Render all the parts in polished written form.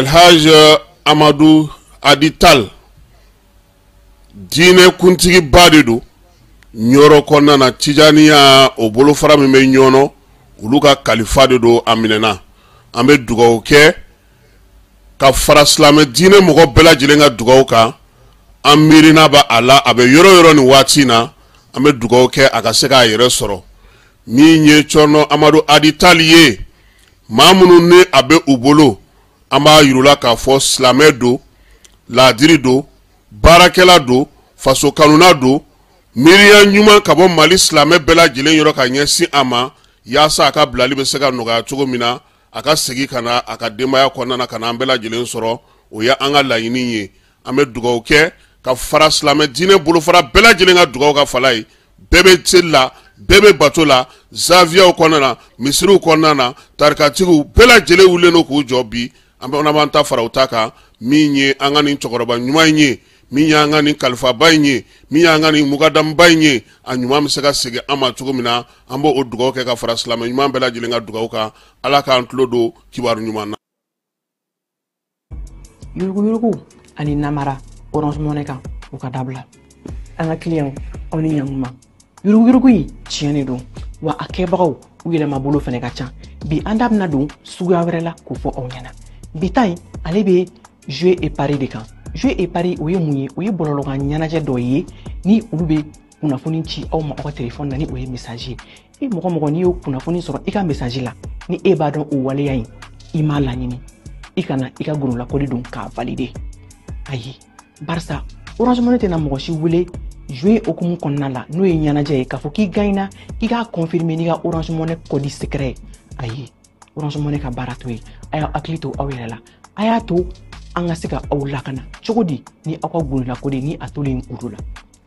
El Hadj Amadou Hady Tall diinɛ kuntigiba de don Ɲɔrɔ kɔnɔna na, Tijaniya o bolofara min bɛ Ɲɔnɔ, olu ka kalifa de don, a minɛna. An bɛ dugawu kɛ ka fara silamɛ diinɛ mɔgɔ bɛɛ lajɛlen ka dugawu kan. An miirina b'a a la, a bɛ yɔrɔ yɔrɔ nin waati in na, an bɛ dugawu kɛ a ka se k'a yɛrɛ sɔrɔ. Min ye Cɔrɔnɔ Amadu Hady Tall ye, maa minnu ni a bɛ u bolo, an b'a yir'u la k'a fɔ silamɛ don, laadiri don, baarakɛla don, faso kanuna don, miiriya ɲuman ka bɔ Mali silamɛ bɛɛ lajɛlen yɔrɔ ka ɲɛsin a ma, yaasa a ka bilali bɛ se ka nɔgɔya cogo min na, a ka segin ka na a ka denbaya kɔnɔna na, ka na an bɛɛ lajɛlen sɔrɔ. O ye an ka laɲini ye. An bɛ dugawu kɛ ka fara silamɛ diinɛ bolofara bɛɛ lajɛlen ka dugawu ka fala ye. Bɛɛ bɛ seli la, bɛɛ bɛ bato la, zaviyaw kɔnɔna na, misiriw kɔnɔna na, tarikatigiw bɛɛ lajɛlen wulilen don k'u jɔ bi. An bɛ b'an ta fara u ta kan. Min ye an ka nin cɛkɔrɔba ɲuman in ye, min y'an ka nin kalifaba in ye, min y'an ka nin mugadamuba in ye, a ɲuman bɛ se ka segin an ma cogo min na, an b'o o dugawu kɛ ka fara silamɛ ɲuman bɛɛ lajɛlen ka dugawu kan. Ala k'an tulo don kibaru ɲuman na. Yuruguyurugu ani namara Orange Money kan, u ka dabila. An ka client, aw ni ɲankuma. Yuruguyurugu in tiɲɛ de don wa, a kɛbagaw u yɛlɛma bolo fɛnɛ ka ca. Bi an da bɛna don suguya wɛrɛ la k'o fɔ aw ɲɛna. Bi ta in, ale bɛ jeu et pari de kan. Jeu et pari, o ye mun ye? O ye bɔlɔlɔkan ɲɛnajɛ dɔ ye ni olu bɛ kunnafoni ci aw ma aw ka telefɔni na, ni o ye message ye. E mɔgɔ mɔgɔ, n'i y'o kunnafoni sɔrɔ i ka message la, ni e b'a dɔn o waleya in i m'a laɲini, i kana i ka gololakoli don k'a valider. Ayi, barisa Orange Money tɛna mɔgɔ si wele jeu hokumu kɔnɔna la, n'o ye ɲɛnajɛ ye, k'a fɔ k'i gagnera, k'i k'a confirmer n'i ka Orange Money code secret ye. Ayi, Orange Money ka baara t'o ye. A y'aw hakili to aw yɛrɛ la, a y'a to an ka se ka aw lakana cogo di ni aw ka gololakoli ni a tolen kuru la.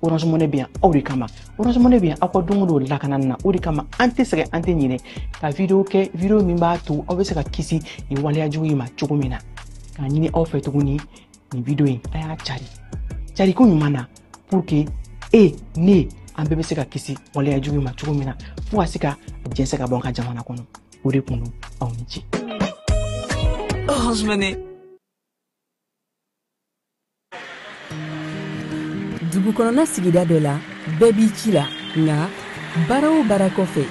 Orange Money bɛ yan aw de kama. Orange Money bɛ yan aw ka don o don lakanani na. O de kama an tɛ sɛgɛn, an tɛ ɲinɛ ka video kɛ, video min b'a to aw bɛ se ka kisi nin waleya jugu in ma cogo min na. K'a ɲini aw fɛ tuguni, nin video in, a y'a cari cari ko ɲuman na, pour que e ne an bɛɛ bɛ se ka kisi waleya jugu in ma cogo min na, fo ka se ka jɛnsɛn ka bɔ an ka jamana kɔnɔ. O de kun don. Aw ni ce. Orange Money. Dugu kɔnɔna sigida dɔ la, bɛɛ b'i ci la, nka baara o baara kɔfɛ,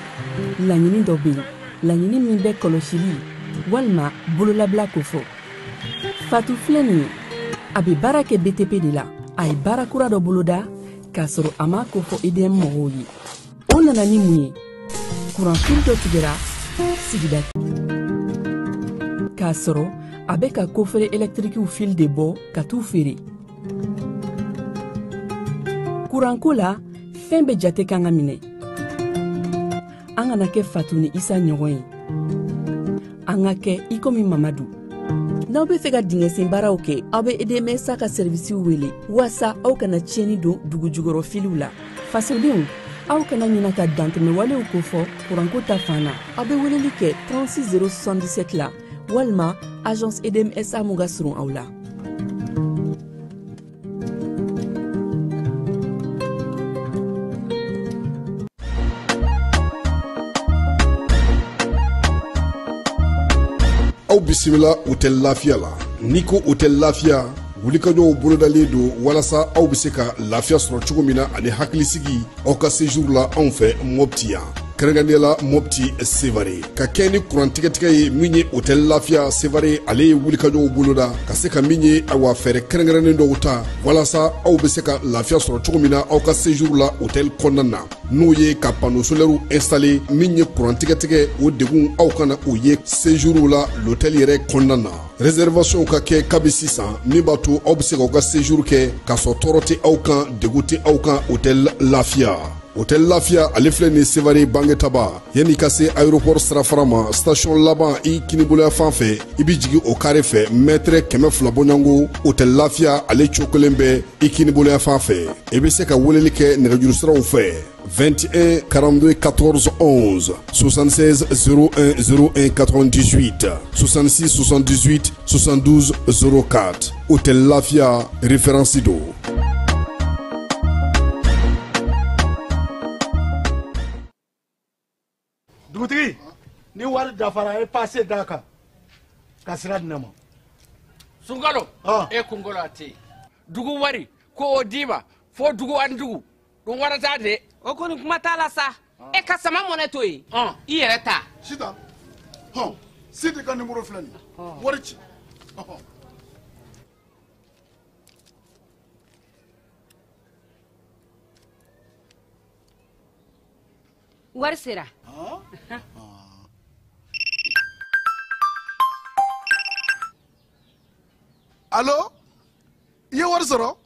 laɲini dɔ bɛ yen, laɲini min bɛ kɔlɔsili walima bololabila kofɔ. Fatu filɛ nin ye, a bɛ baara kɛ BTP de la. A ye baara kura dɔ boloda k'a sɔrɔ a m'a kofɔ EDM mɔgɔw ye. O nana ni mun ye? Kuranfili dɔ tigɛra sigida k'a sɔrɔ a bɛ ka coffret électriquew fil de bɔ ka t'u feere. Kuranko la, fɛn bɛɛ jate kan ka minɛ. An kana kɛ Fatu ni Isa ɲɔgɔn ye, an ka kɛ i komi Mamadu. N'aw bɛ fɛ ka dingɛsen baaraw kɛ, aw bɛ EDMSA ka sɛrivisiw wele waasa aw kana tiɲɛni don dugu jukɔrɔ filiw la. Fasodenw, aw kana ɲina ka dantɛmɛwalew kofɔ kuranko ta fan na. Aw bɛ weleli kɛ 36 077 la walima agence EDMSA mun ka surun aw la. Aw bisimila Hôtel Lafiya la. N'i ko Hôtel Lafiya, wulikajɔw bolodalen don walasa aw bɛ se ka lafiya sɔrɔ cogo min na ani hakilisigi aw ka séjour la anw fɛ Mopti yan, kɛrɛnkɛrɛnnenya la Mopti Sevare. Ka kɛ ni kuran tigɛtigɛ ye, min ye Hôtel Lafiya Sevare, ale ye wulikajɔw boloda ka se ka min ye, awa, fɛɛrɛ kɛrɛnkɛrɛnnen dɔw ta walasa aw bɛ se ka lafiya sɔrɔ cogo min na aw ka séjour la hôtel kɔnɔna na, n'o ye ka panneau solaire installé. Min ye kuran tigɛtigɛ, o degun aw kana o ye séjour la l'hôtel yɛrɛ kɔnɔna na. Réservation ka kɛ kabi sisan, min b'a to aw bɛ se k'aw ka séjour kɛ k'a sɔrɔ tɔɔrɔ tɛ aw kan, degun tɛ aw kan. Hôtel Lafiya, Hôtel Lafiya, ale filɛ nin Sevare Bangetaba, yanni ka se aéroport sirafara ma, station laban i kiniboloya fan fɛ, i bɛ jigin o carré fɛ, mètre 200 bɔɲɔgɔnko, Hôtel Lafiya ale cokolen bɛ i kiniboloya fan fɛ. I bɛ se ka weleli kɛ nɛgɛjuru siraw fɛ: 21 42 14 11, 76 01 01 98, 66 78 72 04. Hôtel Lafia, référence do. Dugutigi, ni wari dafara, e passe d'a kan ka sira di ne ma. Sunkalo e kunkolo a tɛ yen dugu wari ko o d'i ma fo dugu ani dugu dun wɛrɛ t'a de. O kɔni kuma t'a la sa e ka sama mɔnɛ to yen i yɛrɛ ta. Sitan hɔn Sidi ka nimoro filɛ nin ye wari ci. Wari sera. Allo i ye wari sɔrɔ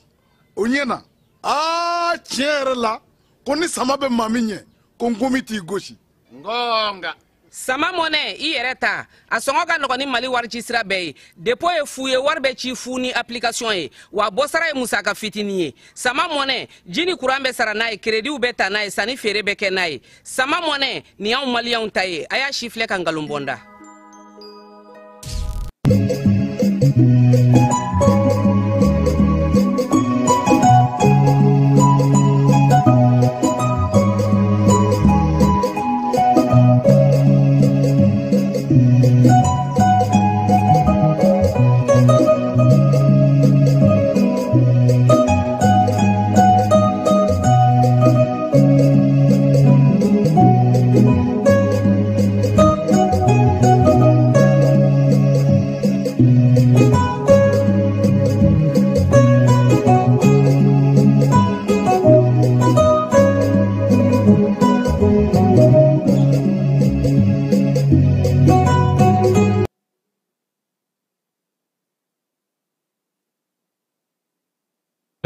o ɲɛna aa tiɲɛ yɛrɛ la ko ni sama bɛ maa min ɲɛ ko nkomi t'i gosi. Ngonga. Sama mɔnɛ i yɛrɛ ta a sɔngɔ ka nɔgɔn ni Mali wari ci sira bɛɛ ye dépôt ye fu ye wari bɛ ci fu ni application ye wa bɔsara ye musaka fitinin ye sama mɔnɛ ji ni kuran bɛ sara n'a ye créditw bɛ ta n'a ye sanni feere bɛ kɛ n'a ye sama mɔnɛ nin y'anw maliyɛnw ta ye a y'a si filɛ ka nkalon bɔ n da.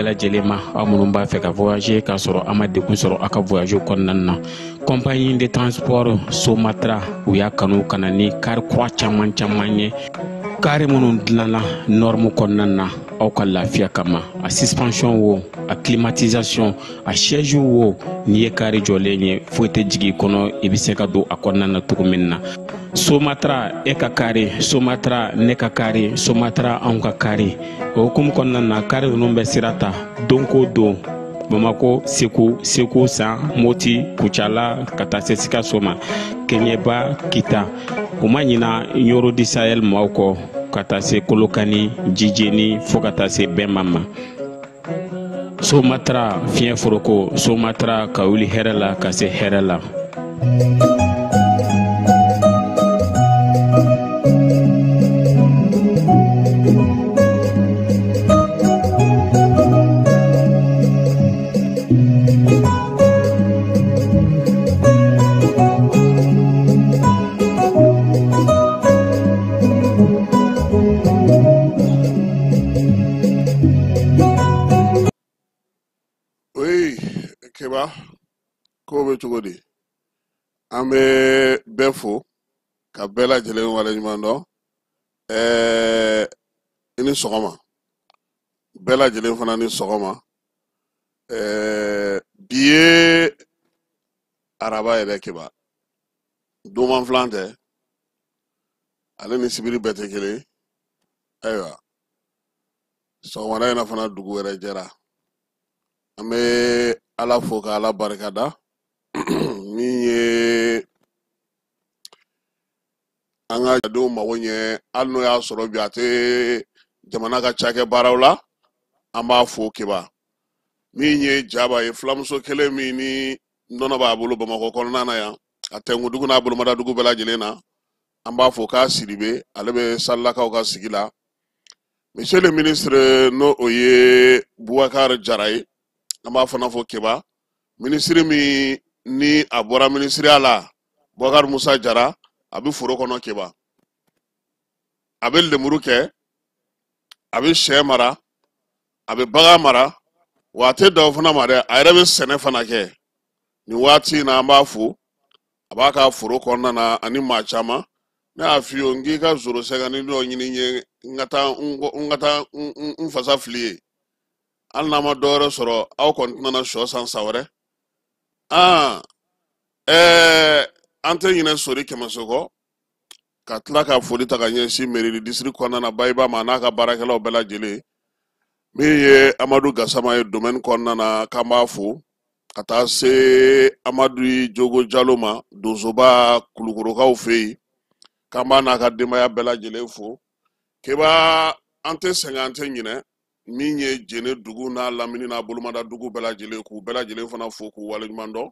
Lajɛlen ma aw minnu b'a fɛ ka voyager k'a sɔrɔ a ma degun sɔrɔ a ka voyage kɔnɔna na compagnie de transport Somatra u y'a kanu ka na ni car kura caman caman ye kari minnu dilanna norme kɔnɔna na aw ka lafiya kama a suspension wo a climatisation a siège wo n'i ye kari jɔlen ye foyi tɛ jigin i kɔnɔ i bɛ se ka don a kɔnɔna na cogo min na Somatra e ka kari Somatra ne ka kari Somatra anw ka kari o hukumu kɔnɔna na kari ninnu bɛ sira ta don ko don Bamako Segu Segu San Moti Kucala ka taa se Sikaso ma Kɛɲɛba Kita u ma ɲina Ɲɔrɔ du Sahel maaw kɔ ka taa se Kolokani Jijeni fo ka taa se Bɛnba ma Somatra fiɲɛ foroko Somatra ka wuli hɛrɛ la ka se hɛrɛ la. Keba ko bɛ cogo di an bɛ bɛɛ fo ka bɛɛ lajɛlen waleɲuman dɔn i ni sɔgɔma bɛɛ lajɛlen fana ni sɔgɔma bi ye araba yɛrɛ Keba donman filan tɛ ale ni sibiri bɛɛ tɛ kelen ayiwa sɔgɔmada in na fana dugu wɛrɛ jɛra an bɛ Ala fo ka Ala barika da min ye an ka denw mago ɲɛ hali n'o y'a sɔrɔ bi a tɛ jamana ka cakɛ baaraw la an b'a fo Keba min ye Jaba ye filamuso kelen min ni nɔnɔ b'a bolo Bamakɔ kɔnɔna na yan a tɛnkudugu n'a bolomadadugu bɛɛ lajɛlen na an b'a fo k'a Sidibe ale bɛ Salilakaw ka sigi la monsieur le ministre n'o o ye Boubacar Jara ye an b'a fana fo Keba minisiri min ni a bɔra minisiriya la Boubacar Musa Jara a bɛ foro kɔnɔ Keba a bɛ lemuru kɛ a bɛ sɛ mara a bɛ bagan mara wa a tɛ dan o fana ma dɛ a yɛrɛ bɛ sɛnɛ fana kɛ nin waati in na an b'a fo a b'a ka foro kɔnɔna na ani maa caman ne y'a f'i ye n k'i ka zoro sɛgɛnni dɔ ɲini n ye n ka taa n ka taa n fasa fili ye hali n'a ma dɔ wɛrɛ sɔrɔ aw kɔni tɛna na sɔ san san wɛrɛ an tɛ ɲinɛ Sori Kɛmɛso kɔ ka tila ka foli ta ka ɲɛsin mairie district kɔnɔna na Bayiba ma n'a ka baarakɛlaw bɛɛ lajɛlen min ye Amadu Gasama ye domaine kɔnɔna na k'an b'a fo ka taa se Amadu Jogo Jalo ma donsoba Kulukorokaw fɛ yen k'an b'a n'a ka denbaya bɛɛ lajɛlen fo Keba An tɛ sɛgɛn, an tɛ ɲinɛ. Min ye Jene dugu n'a lamini n'a bolomada dugu bɛɛ lajɛlen, k'u bɛɛ lajɛlen fana fo k'u waleɲuman dɔn.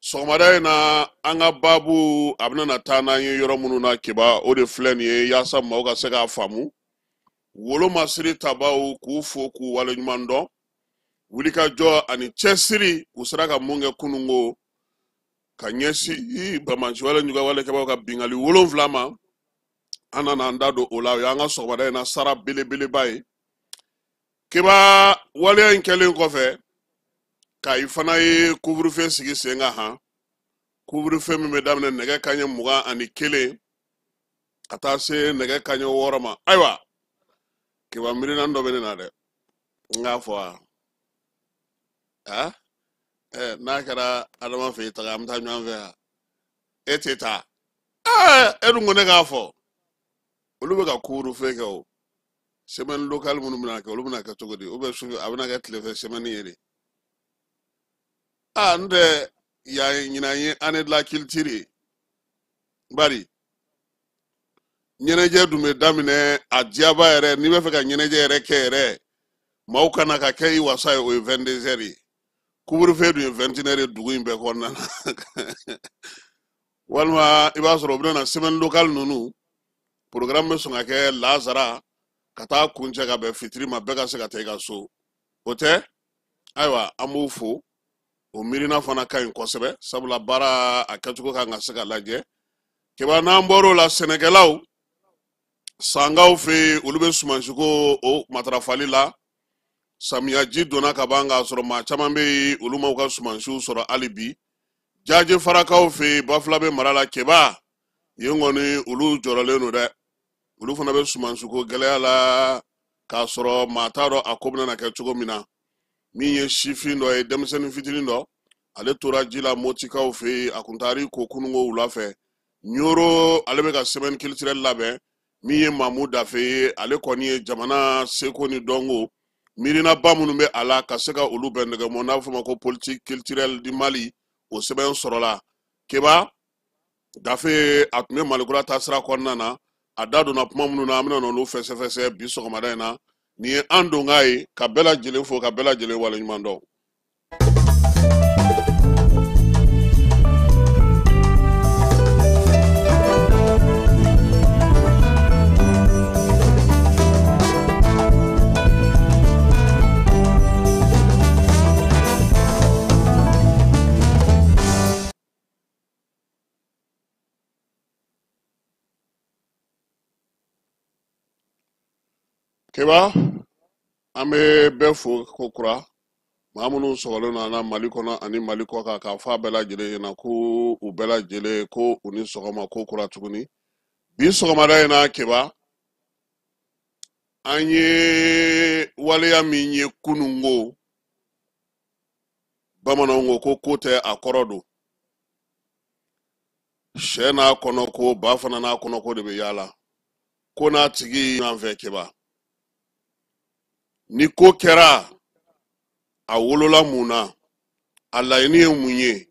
Sɔgɔmada in na, an ka baabu a bɛna na taa n'an ye yɔrɔ minnu na, Keba, o de filɛ nin ye, yaasa maaw ka se k'a faamu. Wolomasiri tabaw, k'u fo k'u waleɲuman dɔn. Wulikajɔ ani cɛsiri, u sera ka mun kɛ kununko ka ɲɛsin banbaanciwale ɲugawalekɛbaaw ka binkanni 7 ma, an nana an da don o la. O y'an ka sɔgɔmada in na sara belebeleba ye. Keba, waleya in kɛlen kɔfɛ, Kayi fana ye couvre-feu sigi sen kan. Han, couvre-feu min bɛ daminɛ nɛgɛ kanɲɛ 21 ka taa se nɛgɛ kanɲɛ 6 ma. Ayiwa Keba, miirina dɔ bɛ ne na dɛ, n k'a fɔ wa? A ɛ, n'a kɛra Adama fɛ yen taga, an bɛ taa ɲɔgɔn fɛ yan. E tɛ taa? Ɛɛ, e dun ko ne k'a fɔ. Olu bɛ ka couvre-feu kɛ o. Semaine locale minnu bɛna kɛ, olu bɛna kɛ cogo di? Ou bien sufɛ a bɛna kɛ tilefɛ semaine ye de? Aa, n tɛ yan. Ɲinan ye année de la culture ye, bari ɲɛnajɛ dun bɛ daminɛ a diyaba yɛrɛ. N'i bɛ fɛ ka ɲɛnajɛ yɛrɛ kɛ yɛrɛ, maaw kana ka kɛ i wasa ye, o ye 22 heures ye. Couvre-feu dun ye 21 heures ye dugu in bɛɛ kɔnɔna na. Walima i b'a sɔrɔ u bɛna na semaine locale ninnu programme bɛ sɔn ka kɛ lazara ka taa kuncɛ ka bɛn fitiri ma, bɛɛ ka se ka taa i ka so. O tɛ? Ayiwa, an b'u fo, o miirina fana ka ɲi kosɛbɛ, sabula baara a kɛcogo kan ka se ka lajɛ. Keba, n'an bɔr'o la, sɛnɛkɛlaw sankaw fɛ yen, olu bɛ sumansiko o matarafali la. Samiyaji donna ka ban k'a sɔrɔ maa caman bɛ yen, olu m'u ka sumansiw sɔrɔ hali bi. Jaje farakaw fɛ yen, Bafulabe mara la, Keba, yen kɔni olu jɔrɔlen don dɛ. Olu fana bɛ sumansiko gɛlɛya la k'a sɔrɔ maa t'a dɔn a ko bɛna kɛ cogo min na. Min ye sifin dɔ ye, denmisɛnnin fitinin dɔ, ale tora ji la Motikaw fɛ yen, a kun taar'i ko kununko wula fɛ. Ɲoro, ale bɛ ka semaine culturelle labɛn. Min ye Mamu Dafe ye, ale kɔni ye jamana seko ni dɔnko miirinaba minnu bɛ a la ka se ka olu bɛn nɛgɛmɔ, n'a bɛ f'o ma ko politique culturelle du Mali, o sɛbɛn sɔrɔla. Keba, Dafe a tun bɛ Malikura taasira kɔnɔna na, a da donna kuma minnu na, an bɛna n'olu fɛsɛfɛsɛ bi sɔgɔmada in na. Nin ye an donkan ye, ka bɛɛ lajɛlen fo, ka bɛɛ lajɛlen waleɲuman dɔn. Keba, an bɛ bɛɛ fo ko kura. Maa minnu sɔgɔlen don an na Mali kɔnɔ ani Mali kɔ kan, k'a fɔ a bɛɛ lajɛlen ɲɛna ko u bɛɛ lajɛlen ko u ni sɔgɔma ko kura tuguni. Bi sɔgɔmada in na, Keba, an ye waleya min ye kununko, bamananw ko ko tɛ a kɔrɔ don. Sɛ n'a kɔnɔ ko, ba fana n'a kɔnɔ ko de bɛ yaala ko n'a tigi ɲɔgɔn fɛ. Keba, ni ko kɛra, a wolola mun na? A laɲini ye mun ye?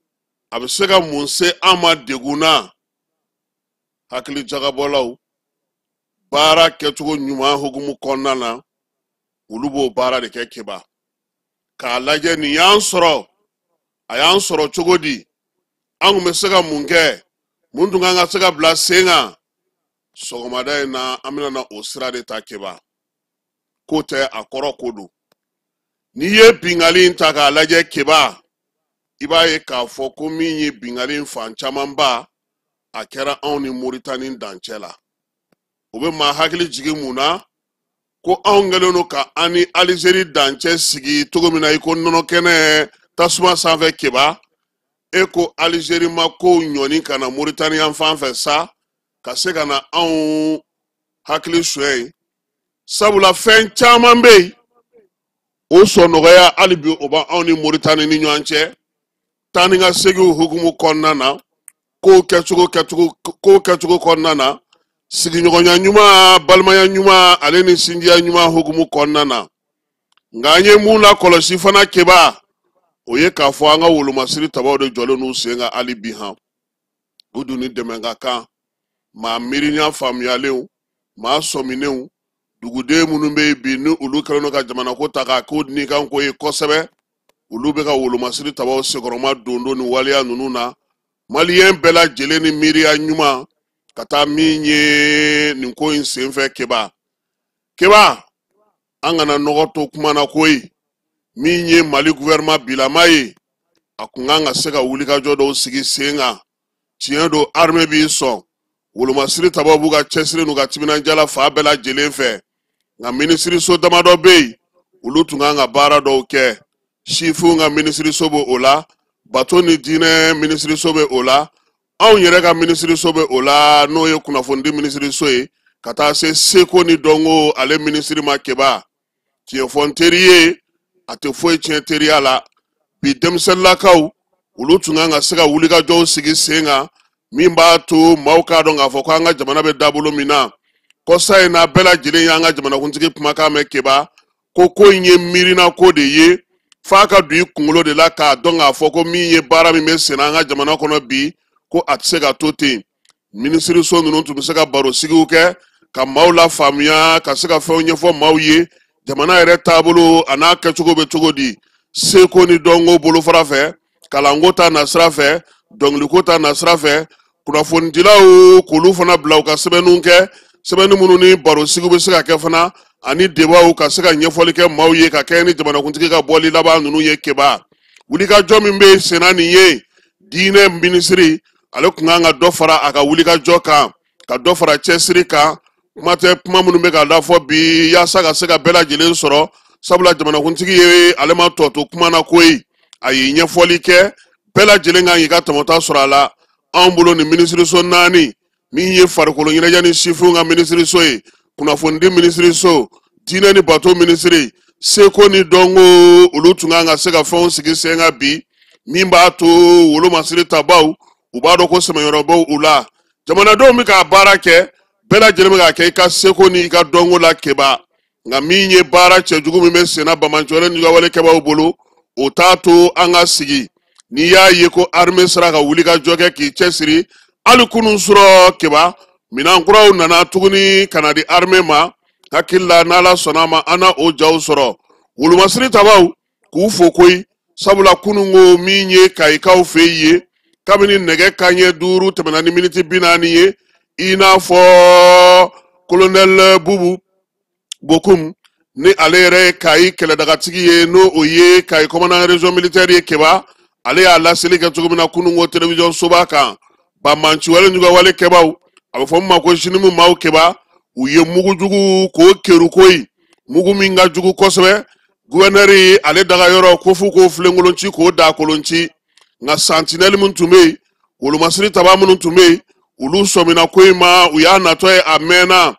A bɛ se ka mun se an ma degun na? Hakili jagabɔlaw, baara kɛcogo ɲuman hukumu kɔnɔna na, olu b'o baara de kɛ. Keba, k'a lajɛ nin y'an sɔrɔ, a y'an sɔrɔ cogo di? An kun bɛ se ka mun kɛ? Mun tun kan ka se ka bila sen kan? Sɔgɔmada in na, an bɛna na o sira de ta. Keba, ko tɛ a kɔrɔ ko don. N'i ye binkanni in ta k'a lajɛ, Keba, i b'a ye k'a fɔ ko min ye binkanni in fan camanba, a kɛra anw ni Moritani dancɛ la. O bɛ maa hakili jigin mun na? Ko anw kɛlen don ka an ni Alizeri dancɛ sigi cogo min na, i ko nɔnɔ kɛnɛ tasuma sanfɛ. Keba, e ko Alizeri ma kow ɲɔni ka na Moritani yan fan fɛ sa, ka se ka na anw hakili suɲɛ yen, sabula fɛn caman bɛ yen, o sɔnɔgɔya hali bi o b'anw ni Moritani ni ɲɔgɔn cɛ. Taa ni ka seginw hukumu kɔnɔna na, kow kɛcogo kɛcogo kow kɛcogo kɔnɔna na, sigiɲɔgɔnya ɲuman, balimaya ɲuman, ale ni sinjiya ɲuman hukumu kɔnɔna na. Nka an ye mun lakɔlɔsi fana, Keba, o ye k'a fɔ an ka wolomasiri tabaw de jɔlen n'u sen kan hali bi. Han, u dun ni dɛmɛ ka kan, maa miirinya faamuyalenw, maa sɔminenw, Duguden minnu bɛ yen bi, ni olu kɛlen don ka jamanako ta k'a k'o nikanko ye kosɛbɛ, olu bɛ ka wolomasiri tabaw senkɔrɔma don don nin waleya ninnu na. Maliyɛn bɛɛ lajɛlen ni miiriya ɲuman ka taa min ye nin ko in senfɛ. Keba, Keba, an kana nɔgɔ to kuma na koyi. Min ye Mali gouvernement bilama ye, a kun kan ka se ka wulikajɔ dɔw sigi sen kan. Tiɲɛ don, armée b'i sɔn, wolomasiri tabaw b'u ka cɛsiri n'u ka timinandiya la fan bɛɛ lajɛlen fɛ, nka minisiriso damadɔ bɛ yen, olu tun kan ka baara dɔw kɛ. Sifinw ka minisiriso bɛ o la, bato ni diinɛ minisiriso bɛ o la, anw yɛrɛ ka minisiriso bɛ o la, n'o ye kunnafonidi minisiriso ye, ka taa se seko ni dɔnko ale minisiri ma. Keba, tiɲɛ fɔ n teri ye, a tɛ foyi tiɲɛ teriya la. Bi denmisɛnninlakaw, olu tun kan ka se ka wulikajɔw sigi sen kan min b'a to maaw k'a dɔn k'a fɔ ko an ka jamana bɛ dabolo min na. Kɔsa in na, bɛɛ lajɛlen y'an ka jamanakuntigi kumakan mɛn, Keba, ko ko in ye miirina ko de ye, f'a ka don i kunkolo de la k'a dɔn k'a fɔ ko min ye baara min bɛ senna an ka jamana kɔnɔ bi, ko a tɛ se ka to ten. Minisiriso ninnu tun bɛ se ka barosigiw kɛ ka maaw lafaamuya, ka se ka fɛnw ɲɛfɔ maaw ye, jamana yɛrɛ taabolo a n'a kɛcogo bɛ cogo di, seko ni dɔnko bolofara fɛ, kalanko ta nasira fɛ, dɔnkiliko ta nasira fɛ, kunnafonidilaw k'olu fana bila u ka sɛbɛnniw kɛ, sɛbɛnni minnu ni barosigiw bɛ se ka kɛ fana, ani debaw ka se ka ɲɛfɔli kɛ maaw ye ka kɛɲɛ ni jamanakuntigi ka bɔli laban ninnu ye. Keba, wulikajɔ min bɛ senna nin ye, diinɛ minisiri ale tun kan ka dɔ fara a ka wulikajɔ kan, ka dɔ fara cɛsiri kan. Kuma tɛ kuma minnu bɛ ka lafɔ bi, yaasa ka se ka bɛɛ lajɛlen sɔrɔ, sabula jamanakuntigi ye ale ma tɔ to kuma na koyi, a ye ɲɛfɔli kɛ, bɛɛ lajɛlen kan k'i ka tɔmɔta sɔrɔ a la. Anw bolo nin minisiriso naani, min ye farikolo ɲɛnajɛ ni sifinw ka minisiriso ye, kunnafonidi minisiriso, diinɛ ni bato minisiri, seko ni dɔnko, olu tun kan ka se ka fɛnw sigi sen kan bi min b'a to wolomasiri tabaw u b'a dɔn ko sɛmɛyɔrɔ b'u u la. Jamanadenw bɛ ka baara kɛ, bɛɛ lajɛlen bɛ k'a kɛ i ka seko ni i ka dɔnko la, Keba, nka min ye baara cɛjugu min bɛ senna banbaanciwale ni wale kɛbaaw bolo, o t'a to an ka sigi. N'i y'a ye ko armée sera ka wuli ka jɔ kɛ k'i cɛsiri, hali kunun surɔ, Keba, minɛn kuraw nana tuguni ka na di armée ma. Hakili la, n'Ala sɔnna a ma, an na o jaw sɔrɔ. Wolomasiri tabaw k'u fo koyi, sabula kunun ko min ye Kayikaw fɛ yen, kabini nɛgɛ kanɲɛ 5 tɛmɛna ni miniti 40 ye, i n'a fɔ kolonɛli Bubu Bokum, ni ale yɛrɛ ye Kayi kɛlɛdagatigi ye, n'o o ye Kayi commandant région militaire ye, Keba, ale y'a laseli kɛ cogo min na kunun ko télévision soba kan, banbaanciwale ɲugawale kɛbaw, a bɛ fɔ min ma ko JNIM maaw, Keba, u ye mugujugu k'o keru koyi, mugu min ka jugu kosɛbɛ. Gouverneur ale daga yɔrɔ ko f'u k'o filenkolon ci, k'o da kolon ci, nka sentinelle min tun bɛ yen, wolomasiri taba minnu tun bɛ yen, olu sɔmina ko in ma, u y'a natɔ ye a mɛnna.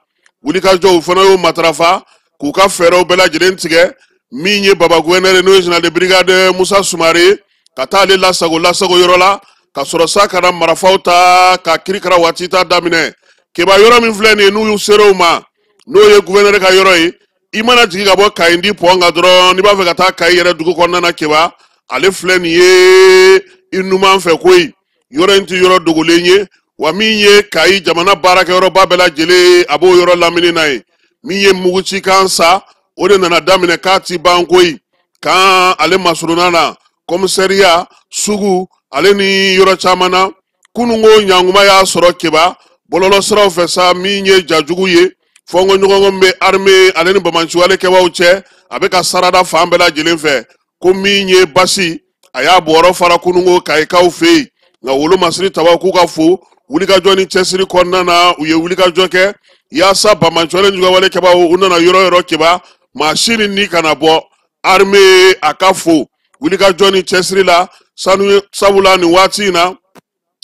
Wulikajɔw fana y'o matarafa k'u ka fɛɛrɛw bɛɛ lajɛlen tigɛ. Min ye baba gouverneur, n'o ye général de brigade Musa Sumare, ka taa ale lasago lasago yɔrɔ la, ka sɔrɔ sa ka na marifaw ta ka kirikara waati ta daminɛ. Keba, yɔrɔ min filɛ nin ye, n'u y'u sera o ma, n'o ye gouverneur ka yɔrɔ ye, i mana jigin ka bɔ Kayindi pont kan dɔrɔn, n'i b'a fɛ ka taa Kayi yɛrɛ dugu kɔnɔna na, Keba, ale filɛ nin ye i numan fɛ koyi. Yɔrɔ in tɛ yɔrɔ dogolen ye wa. Min ye Kayi jamana baarakɛyɔrɔba bɛɛ lajɛlen, a b'o yɔrɔ lamini na ye. Min ye mugucikan sa, o de nana daminɛ k'a ti ban koyi. Kan ale masurunna na, commissariat, sugu, ale ni yɔrɔ caman na. Kununko ɲankuma y'a sɔrɔ, Keba, bɔlɔlɔ siraw fɛ sa, min ye jajugu ye, fɔnkɔ ɲɔgɔnkɔ bɛ armée ale ni banbaanciwale kɛbaw cɛ, a bɛ ka sarada fan bɛɛ lajɛlen fɛ, ko min ye basi, a y'a bɔrɔ fara kununko Kayikaw fɛ yen. Nka wolomasiri tabaw k'u ka fo wulikajɔ ni cɛsiri kɔnɔna na, u ye wulikajɔ kɛ yaasa banbaanciwale ɲugawale kɛbaw u nana yɔrɔ yɔrɔ, Keba, maa si ni ni kana bɔ. Armée a ka fo wulikajɔ ni cɛsiri la sanu, sabula nin waati in na,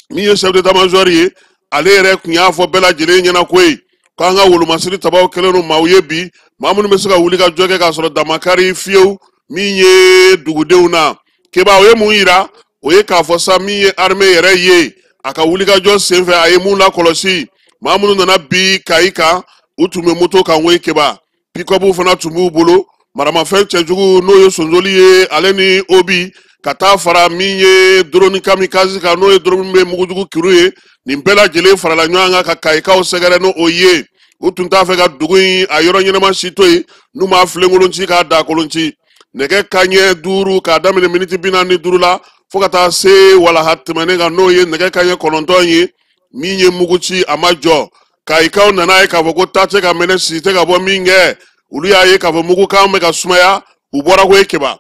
min ye chef d'état major ye, ale yɛrɛ tun y'a fɔ bɛɛ lajɛlen ɲɛna koyi k'an ka wolomasiri tabaw kɛlen don maaw ye bi, maa minnu bɛ se ka wuli ka jɔ kɛ k'a sɔrɔ damakari fiyewu min ye dugudenw na. Keba, o ye mun yira? O ye k'a fɔ sa, min ye armée yɛrɛ ye, a ka wulikajɔ senfɛ, a ye mun lakɔlɔsi? Maa minnu nana bi Kayi kan, u tun bɛ moto kan koyi, Keba, pick-up fana tun b'u bolo, maramafɛn cɛjugu, n'o ye sonjoli ye, ale ni obus, ka taa fara min ye drone kamikaze kan, n'o ye drone bɛ mugujugu kiru ye. Nin bɛɛ lajɛlen farala ɲɔgɔn kan ka Kayikaw sɛgɛrɛ n'o ye. U tun t'a fɛ ka dugu in a yɔrɔ ɲɛnama si to yen n'u m'a filenkolon ci k'a dakolon ci. Nɛgɛ kanɲɛ 5 k'a daminɛ miniti 45 la fo ka taa se walaha tɛmɛnen kan, n'o ye nɛgɛ kanɲɛ 9 ye. Min ye mugu ci a ma jɔ. Kayikaw nana ye k'a fɔ ko ta tɛ ka mɛnɛ, si tɛ ka bɔ min kɛ. Olu y'a ye k'a fɔ mugukan bɛ ka sumaya, u bɔra ko ye keba.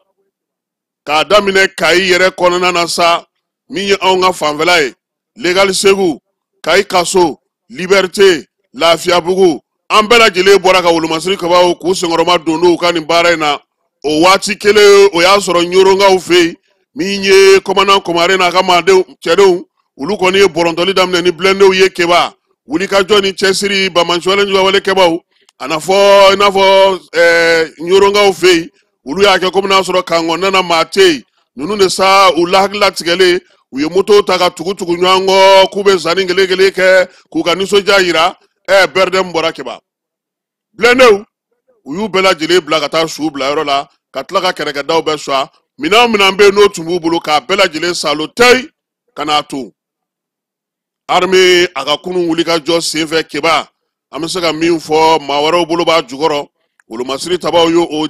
K'a daminɛ Kayi yɛrɛ kɔnɔna na sa, min ye anw ka fanfɛla ye, Legal Segu, Kayi Kaso, Liberté, Lafiyabugu, an bɛɛ lajɛlen bɔra ka wolomasiri kabaw k'u senkɔrɔma don n'u ka nin baara in na. O waati kelen o y'a sɔrɔ Ɲoronkaw fɛ yen, min ye commandant Komare n'a ka maadenw cɛdenw, olu kɔni ye bɔrɔntɔli daminɛ ni blindéw ye keba. Wulikajɔ ni cɛsiri banbaanciwale jugawale kɛbaw, a n'a fɔ i n'a fɔ Ɲoronkaw fɛ yen, olu y'a kɛ komi n'a sɔrɔ kan kɔnɔna na maa tɛ yen. Ninnu de sa u lahakililatigɛlen, u ye moto ta ka tugu tugu ɲɔgɔn kɔ k'u bɛ zanni kelen kelen kɛ k'u ka nisɔndiya yira. Bɛrɛdɛmu bɔra keba. Blindéw u y'u bɛɛ lajɛlen bila ka taa suw bila yɔrɔ la, ka tila ka kɛrɛkɛdaw bɛɛ suwa. Minɛn o minɛn bɛ yen n'o tun b'u bolo k'a bɛɛ lajɛlen salo tɛyi ka n'a to. Armée a ka kunun wulikajɔ senfɛ keba, an bɛ se ka min fɔ maa wɛrɛw bolo b'a jukɔrɔ. Wolomasiri tabaw ye o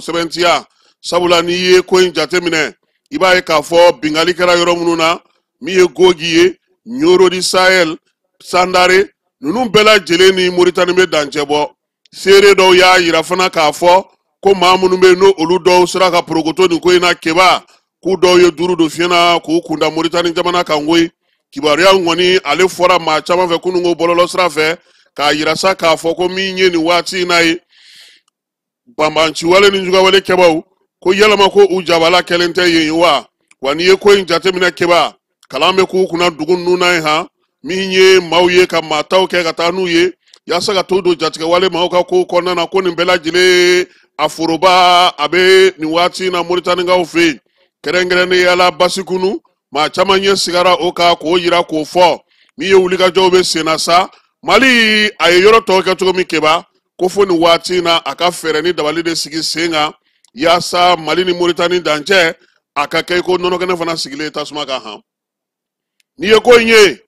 sɛbɛntiya, sabula n'i ye ko in jateminɛ, i b'a ye k'a fɔ binkanni kɛra yɔrɔ minnu na, min ye Gogi ye, Ɲoro di Sahel, Sandare, ninnu bɛɛ lajɛlen ni Moritani bɛ dancɛ bɔ. Seere dɔw y'a yira fana k'a fɔ ko maa minnu bɛ yen n'o olu dɔw sera ka porokoto nin ko in na keba, k'u dɔw ye duuru don fiɲɛ na k'u kunda Moritani jamana kan koyi. Kibaruya kɔni ale fɔra maa caman fɛ kununko bɔlɔlɔ sira fɛ, k'a yira sa k'a fɔ ko min ye nin waati in na ye, banbaanciwale ni jugawale kɛbaw ko yalama ko u jabala kɛlen tɛ yen wa. Wa n'i ye ko in jateminɛ keba, kalan bɛ k'u kunna dugu ninnu na yen han, min ye maaw ye ka maa taw kɛ ka taa n'u ye yaasa ka t'u don jatigɛwale maaw ka kow kɔnɔna na, ko nin bɛɛ lajɛlen a foroba a bɛ nin waati in na Moritanikaw fɛ yen, kɛrɛnkɛrɛnnenya la Basikunu. Maa caman ɲɛ sigara o kan k'o yira k'o fɔ. Min ye wulikajɔw bɛ sen na sa, Mali a ye yɔrɔ tɔw kɛ cogo min keba, ko fo nin waati in na a ka fɛɛrɛ ni dabali de sigi sen kan yaasa Mali ni Moritani dancɛ a ka kɛ i ko nɔnɔkɛnɛ fana sigilen tasuma kan han. N'i ye ko in ye,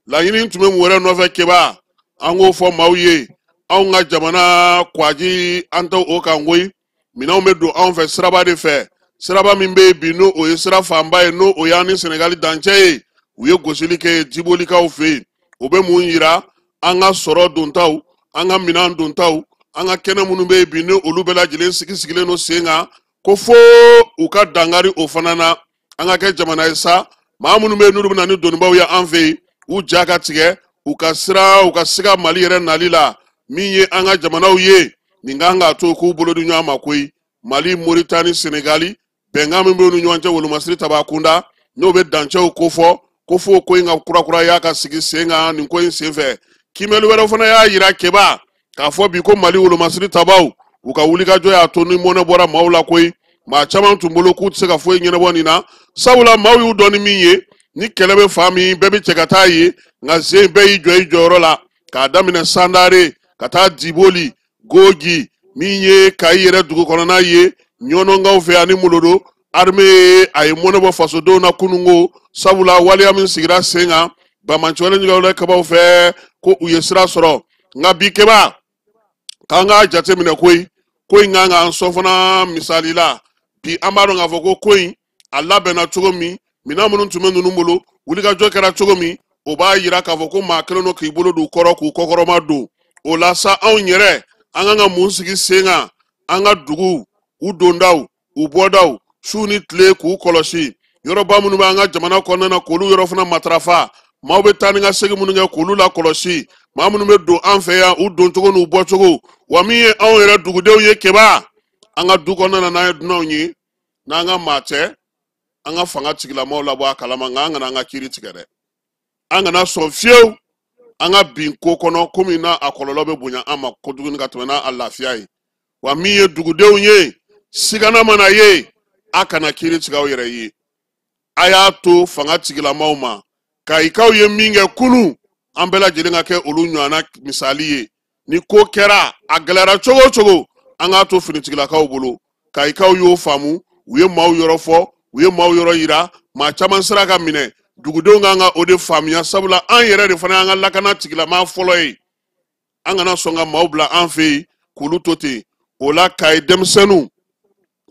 laɲini tun bɛ mun wɛrɛ nɔfɛ keba, an k'o fɔ maaw ye. Anw ka jamana kwaji an tɛ o kan koyi. Minɛnw bɛ don anw fɛ siraba de fɛ, siraba min bɛ yen bi n'o o ye sira fanba ye, n'o o y'an ni Senegali dancɛ ye. U ye gosili kɛ Jibolikaw fɛ yen. O bɛ mun yira? An ka sɔrɔ dontaw, an ka minɛn dontaw, an ka kɛnɛ minnu bɛ yen bi ni olu bɛɛ lajɛlen sigi sigilen don sen kan, ko fo u ka dankari o fana na. An ka kɛ jamana ye sa, maa minnu bɛ yen n'olu bɛ na ni donibaw ye an fɛ yen, u ja ka tigɛ, u ka siran, u ka siga Mali yɛrɛ nali la. Min ye an ka jamanaw ye, nin kan k'a to k'u bolo di ɲɔgɔn ma koyi. Mali, Moritani, Senegali, bɛnkan min bɛ u ni ɲɔgɔn cɛ wolomasiri taba kunda, n'o bɛ dancɛw kofɔ, ko fo ko in ka kurakuraya ka sigi sen kan nin ko in senfɛ. Kiimɛli wɛrɛw fana y'a yira keba k'a fɔ bi ko Mali wolomasiri tabaw u ka wulikajɔ y'a to ni mɔnɛ bɔra maaw la koyi. Maa caman tun bolo k'u tɛ se ka foyi ɲɛnabɔ nin na, sabula maaw y'u dɔn ni min ye, ni kɛlɛ bɛ fan min bɛɛ bɛ cɛ ka taa yen, nka sen bɛɛ y'i jɔ i jɔyɔrɔ la, k'a daminɛ Sandare ka taa Diboli, Gogi, min ye Kayi yɛrɛ dugu kɔnɔna ye, Ɲɔnɔnkaw fɛ ani Molodo. Armée a ye mɔnɛ bɔ fasodenw na kununko, sabula waleya min sigira sen kan banbaanciwale ɲuganwale kabaw fɛ ko u ye sira sɔrɔ. Nka bi keba, k'an k'a jateminɛ koyi, ko in kan k'an sɔn fana misali la. Bi an b'a dɔn k'a fɔ ko ko in a labɛnna cogo min, minɛn minnu tun bɛ ninnu bolo, wulikajɔ kɛra cogo min, o b'a yira k'a fɔ ko maa kelen don k'i bolo don u kɔrɔ k'u kɔkɔrɔma don. O la sa, anw yɛrɛ an kan ka mun sigi sen kan? An ka duguw, u dondaw, u bɔdaw, su ni tile k'u kɔlɔsi. Yɔrɔba minnu bɛ an ka jamana kɔnɔna na, k'olu yɔrɔ fana matarafa. Maaw bɛ taa ni ka segin minnu kɛ, k'olu lakɔlɔsi. Maa minnu bɛ don an fɛ yan, u doncogo n'u bɔcogo. Wa min ye anw yɛrɛ dugudenw ye keba, an ka du kɔnɔna na, n'an ye dunanw ye, n'an ka maa tɛ, an ka fanga tigilamaaw labɔ a kalama, nka an kana an ka kiiri tigɛ dɛ. An kana sɔn fiyewu an ka bin ko kɔnɔ komi n'a a kɔlɔlɔ bɛ bonya an ma kojugu ka tɛmɛ n'a lafiya ye. Wa min ye dugudenw ye, sigana mana ye, a kana kiiri tigɛ aw yɛrɛ ye. A y'a to fanga tigilamaaw ma. Kayikaw ye min kɛ kunun, an bɛɛ lajɛlen ka kɛ olu ɲɔgɔnna misali ye. Ni ko kɛra, a gɛlɛyara cogo o cogo, an k'a to finitigilakaw bolo. Kayikaw y'o faamu, u ye maaw yɔrɔ fɔ, u ye maaw yɔrɔ yira, maa caman sera ka minɛ. Dugudenw kan ka o de faamuya, sabula an yɛrɛ de fana y'an ka lakana tigilamaa fɔlɔ ye. An kana sɔn ka maaw bila an fɛ yen k'olu to ten. O la Kayi denmisɛnninw,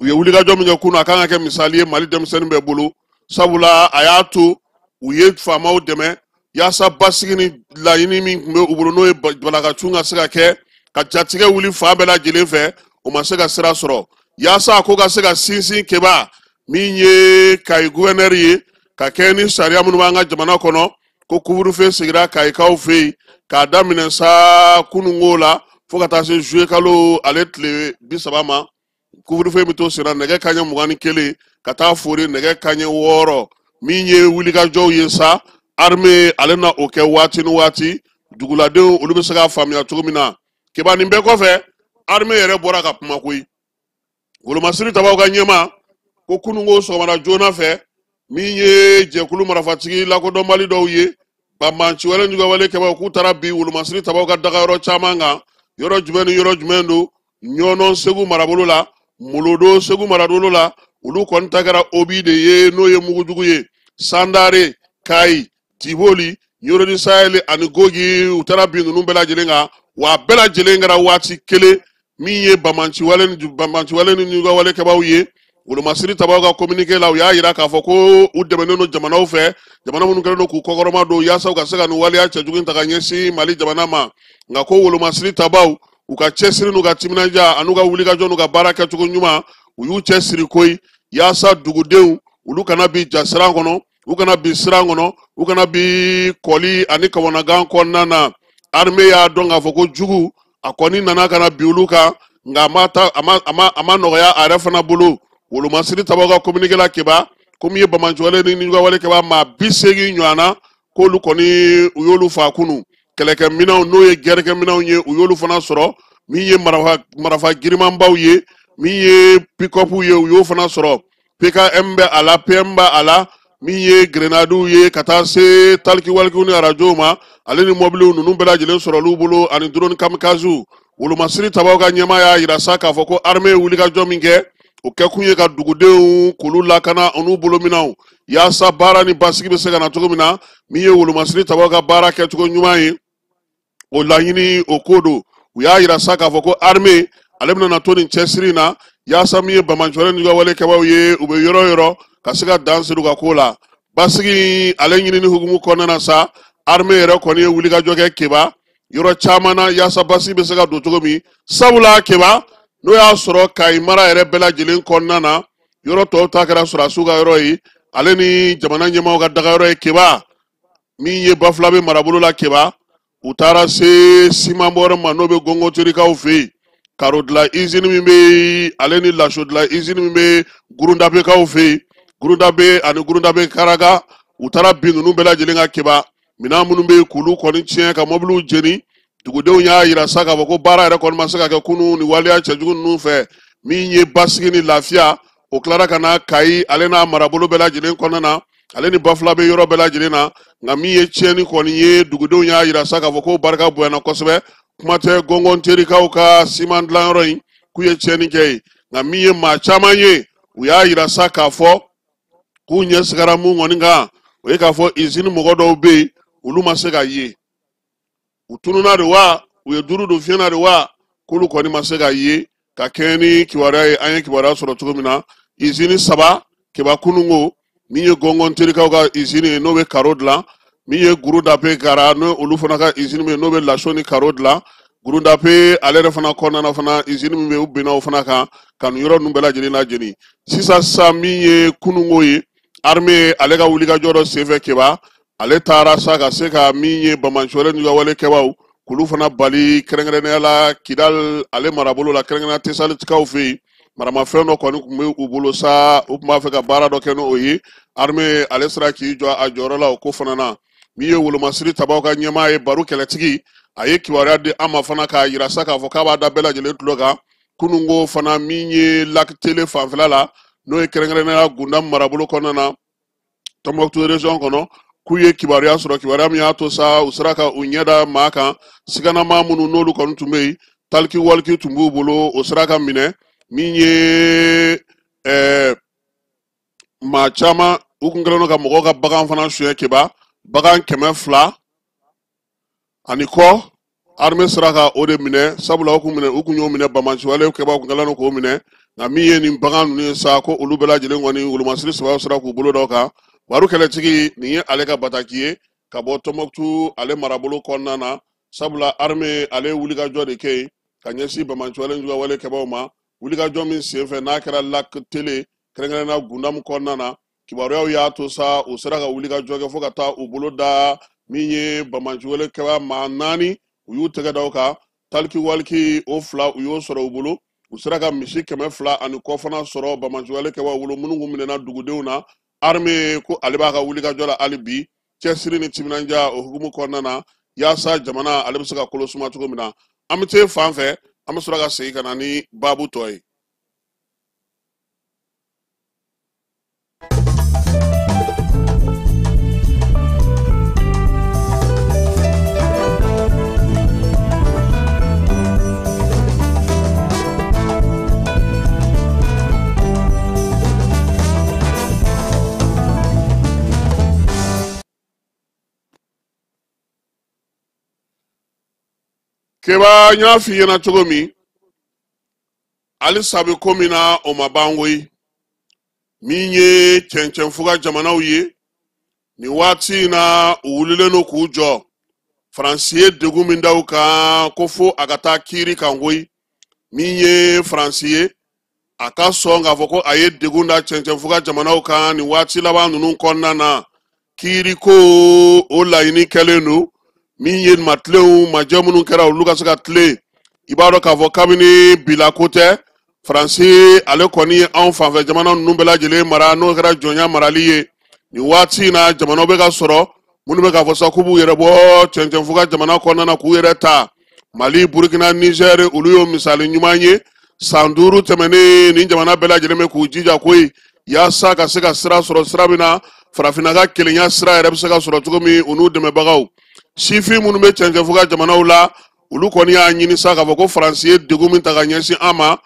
u ye wulikajɔ min kɛ kunun, a kan ka kɛ misali ye Mali denmisɛnnin bɛɛ bolo, sabula a y'a to u ye faamaw dɛmɛ yaasa basigi ni laɲini min tun bɛ u bolo, n'o ye balakacun ka se ka kɛ ka jatigɛ wuli fan bɛɛ lajɛlen fɛ, o ma se ka sira sɔrɔ. Yaasa a ko ka se ka sinsin, Keba, min ye Kayi guvɛnɛri ye, ka kɛ ni sariya minnu b'an ka jamana kɔnɔ, ko couvre-feu sigira Kayikaw fɛ yen k'a daminɛ sa kununko la fo ka taa se juillet kalo ale tile 30 ma. Couvre-feu bɛ to senna nɛgɛ kanɲɛ 21 ka taa fori nɛgɛ kanɲɛ 6. Min ye wulikajɔw ye sa, armée ale na o kɛ waati ni waati, duguladenw olu bɛ se k'a faamuya cogo min na. Keba, nin bɛɛ kɔfɛ, armée yɛrɛ bɔra ka kuma koyi. Wolomasiri tabaw ka ɲɛma ko kununko sɔgɔmada joona fɛ, min ye jɛkulu marafatigi lakodɔnbali dɔw ye, banbanci wale juguwale kɛbaw, k'u taara bi wolomasiri tabaw ka dagayɔrɔ caman kan. Yɔrɔ jumɛn ni yɔrɔ jumɛn don? Ɲɔnɔ Segu marabolo la, Molodo Segu marabolo la, olu kɔni ta kɛra obi de ye, n'o ye mugujugu ye. Sandare, Kayi, Tiboli, Ɲɔrɔ Sahel ani Gogi, u taara bin ninnu bɛɛ lajɛlen kan, wa a bɛɛ lajɛlen kɛra waati kelen. Min ye banbanci wale ni juguwale kɛbaw ye, wolomasiri tabaw ka communiqué la, u y'a yira k'a fɔ ko u dɛmɛnen don jamanaw fɛ, jamana minnu kɛlen don k'u kɔkɔrɔma don yaasa u ka se ka nin waleya cɛjugu in ta ka ɲɛsin Mali jamana ma. Nka ko wolomasiri tabaw, u ka cɛsiri n'u ka timinandiya an'u ka wulikajɔ n'u ka baara kɛcogo ɲuman, u y'u cɛsiri koyi yaasa dugudenw olu kana bi ja siran kɔnɔ, u kana bi siran kɔnɔ, u kana bi kɔli ani kamanagan kɔnɔna na. Armée y'a dɔn k'a fɔ ko jugu a kɔni nana ka na bi olu kan, nka a ma ta, a ma a ma a ma nɔgɔya a yɛrɛ fana bolo. Wolomasiri tabaw ka communiqué la, Keba, komi ye banbanciwale ni juguwale kɛba maa 80 ɲɔgɔn na, k'olu kɔni u y'olu fa kunu. Kɛlɛkɛminɛnw, n'o ye gɛrɛkɛminɛnw ye, u y'olu fana sɔrɔ. Min ye marafa girimanbaw ye, min ye pick-up ye, u y'o fana sɔrɔ. PKM bɛ a la, PM bɛ a la, min ye grenadiw ye, ka taa se taliki walikiw ni arajow ma, ale ni mɔbiliw ninnu bɛɛ lajɛlen sɔrɔl'u bolo, ani drone kamikazew. Wolomasiri tabaw ka ɲɛmaa y'a yira sa k'a fɔ ko armée ye wulikajɔ min kɛ, o kɛkun ye ka dugudenw k'olu lakana an'u bolominɛnw, yaasa baara ni basigi bɛ se ka na cogo min na. Min ye wolomasiri tabaw ka baara kɛcogo ɲuman ye, o laɲini o ko don. U y'a yira sa k'a fɔ ko armée ale bɛna na to nin cɛsiri in na, yaasa min ye banbanciwale ni wale kɛbaw ye, u bɛ yɔrɔ o yɔrɔ, ka se ka dan siri u ka ko la. Basigi ale ɲinini hukumu kɔnɔna na sa, armée yɛrɛ kɔni ye wulikajɔ kɛ, Keba, yɔrɔ caman na, yaasa basigi bɛ se ka don cogo min. Sabula Keba, n'o y'a sɔrɔ Kayi mara yɛrɛ bɛɛ lajɛlen kɔnɔna na, yɔrɔ tɔw ta kɛra sɔrɔdasiw ka yɔrɔ ye, ale ni jamana ɲɛmaaw ka dagayɔrɔ ye. Keba, min ye Bafilabe marabolo la, Keba, u taara se simanbɔyɔrɔ ma, n'o bɛ Gɔngɔnterikaw fɛ yen, karo dilan izini min bɛ yen, ale ni laso dilan izini min bɛ Gurundabekaw fɛ yen, Gurundabe ani Gurundabe Karaga, u taara bin ninnu bɛɛ lajɛlen ka. Keba, minɛn minnu bɛ yen, k'olu kɔni tiɲɛ, ka mɔbiliw jeni. Dugudenw y'a yira sa k'a fɔ ko baara yɛrɛ kɔni ma se ka kɛ kunun ni waleya cɛjugu ninnu fɛ. Min ye basigi ni lafiya, o tilara ka na Kayi ale n'a marabolo bɛɛ lajɛlen kɔnɔna na, ale ni Bafilabe yɔrɔ bɛɛ lajɛlen na. Nka min ye tiɲɛni kɔni ye, dugudenw y'a yira sa k'a fɔ ko barika bonyana kosɛbɛ. Kuma tɛ Gɔngɔnterikaw ka siman dilanyɔrɔ in, k'u ye tiɲɛni kɛ yen. Nka min ye maa caman ye, u y'a yira sa k'a fɔ k'u ɲɛ sigara mun kɔni kan, o ye k'a fɔ izini mɔgɔ dɔw bɛ yen, olu ma se ka ye, u tununna de wa, u ye duuru don fiɲɛ na de wa, k'olu kɔni ma se ka ye. Ka kɛɲɛ ni kibaruya ye, an ye kibaruya sɔrɔ cogo min na, izini saba, Keba, kununko, min ye Gɔngɔnterikaw ka izini ye, n'o bɛ karo dilan, min ye Gurundape Kara, n'o olu fana ka izini bɛ yen, n'o bɛ laso ni karo dilan, Gurundape ale yɛrɛ fana kɔnɔna na fana, izini min bɛ yen, u binna o fana kan ka nin yɔrɔ ninnu bɛɛ lajɛlen lajeni. Sisan sisan, min ye kununko ye, armée ale ka wulikajɔ dɔ senfɛ, Keba, ale taara sa ka se ka min ye banbaanciwale n'u ka wale kɛbaw, k'olu fana bali, kɛrɛnkɛrɛnnenya la Kidal ale marabolo la, kɛrɛnkɛrɛnnenya Tesalitikaw fɛ yen. Maramafɛn dɔ kɔni tun bɛ u bolo sa, u tun b'a fɛ ka baara dɔ kɛ n'o ye. Armée ale sera k'i jɔ a jɔyɔrɔ la o ko fana na. Min ye wolomasiri tabaw ka ɲɛmaa ye, Baro Kɛlɛtigi, a ye kibaruya di an ma fana k'a yira sa k'a fɔ k'a b'a da bɛɛ lajɛlen tulo kan. Kununko fana, min ye Lac Télé fanfɛla la, n'o ye kɛrɛnkɛrɛnnenya Gundam marabolo kɔnɔna na, Tɔnbɔkutu région kɔnɔ, k'u ye kibaruya sɔrɔ, kibaruya min y'a to sa u sera ka u ɲɛ da maa kan, siganamaa minnu n'olu kɔni tun bɛ yen, talkie walkie tun b'u bolo, o sera ka minɛ. Min ye maa caman, u kun kɛlen don ka mɔgɔw ka bagan fana suɲɛ, Keba, bagan 200 ani kɔ. Armée sera ka o de minɛ, sabula u kun minɛ, u kun y'o minɛ banbaanciwale kɛbaaw kun kɛlen don k'o minɛ. Nka min ye nin bagan ninnu ye sa, ko olu bɛɛ lajɛlen kɔni wolomasiri sababu sera k'u bolo da o kan. Baru kɛlɛtigi, nin ye ale ka bataki ye ka bɔ Tɔnbɔkutu ale marabolo kɔnɔna na, sabula armée ale ye wulikajɔ de kɛ yen ka ɲɛsin banbaanciwale juguwale kɛbaaw ma. Wulikajɔ min senfɛ n'a kɛra Lac Télé, kɛrɛnkɛrɛnnenya Gundamu kɔnɔna na, kibaruyaw y'a to sa u sera ka wulikajɔ kɛ fo ka taa u bolo da min ye banbaanciwale kɛbaa maa 4, u y'u tɛgɛ da o kan. Taliki waliki o 2 u y'o sɔrɔ u bolo. U sera ka misi 200 ani kɔ fana sɔrɔ banbaanciwale kɛbaaw bolo minnu kun minɛna dugudenw na. Armée ko ale b'a ka wulikajɔ la hali bi, cɛsiri ni timinandiya o hukumu kɔnɔna na, yaasa jamana ale bɛ se ka kolo suma cogo min na. An bɛ te fan fɛ, an bɛ sɔrɔ ka segin ka na ni baabu tɔ ye. Keba, n y'a f'i ɲɛna cogo min, halisa bɛ ko min na o ma ban koyi. Min ye cɛncɛnfuga jamanaw ye nin waati in na, u wulilen don k'u jɔ. Faransi ye degun min da u kan ko fo a ka taa kiiri kan koyi. Min ye Faransi ye, a ka sɔn k'a fɔ ko a ye degun da cɛncɛnfuga jamanaw kan nin waati laban ninnu kɔnɔna na. Kiiri ko o laɲini kɛlen don. Min ye matilenw majɛ minnu kɛra, olu ka se ka tilen. I b'a dɔn k'a fɔ kabini bila ko tɛ, Faransi ale kɔni ye anw fanfɛ jamana ninnu bɛɛ lajɛlen mara, n'o kɛra jɔnya marali ye. Nin waati in na, jamanaw bɛ ka sɔrɔ minnu bɛ k'a fɔ sa k'u b'u yɛrɛ bɔ cɛncɛnfuga jamana kɔnɔna na k'u yɛrɛ ta. Mali, Burukina, Nizɛri, olu y'o misali ɲuman ye. San 5 tɛmɛnen, nin jamana bɛɛ lajɛlen bɛ k'u jija koyi yaasa ka se ka sira sɔrɔ, sira min na farafinna ka kelenya sira yɛrɛ bɛ se ka sɔrɔ cogo min, u n'u dɛmɛbagaw. Sifin minnu bɛ cɛncɛnfuga jamanaw la, olu kɔni y'a ɲini sa k'a fɔ ko Faransi ye degun min ta ka ɲɛsin an ma,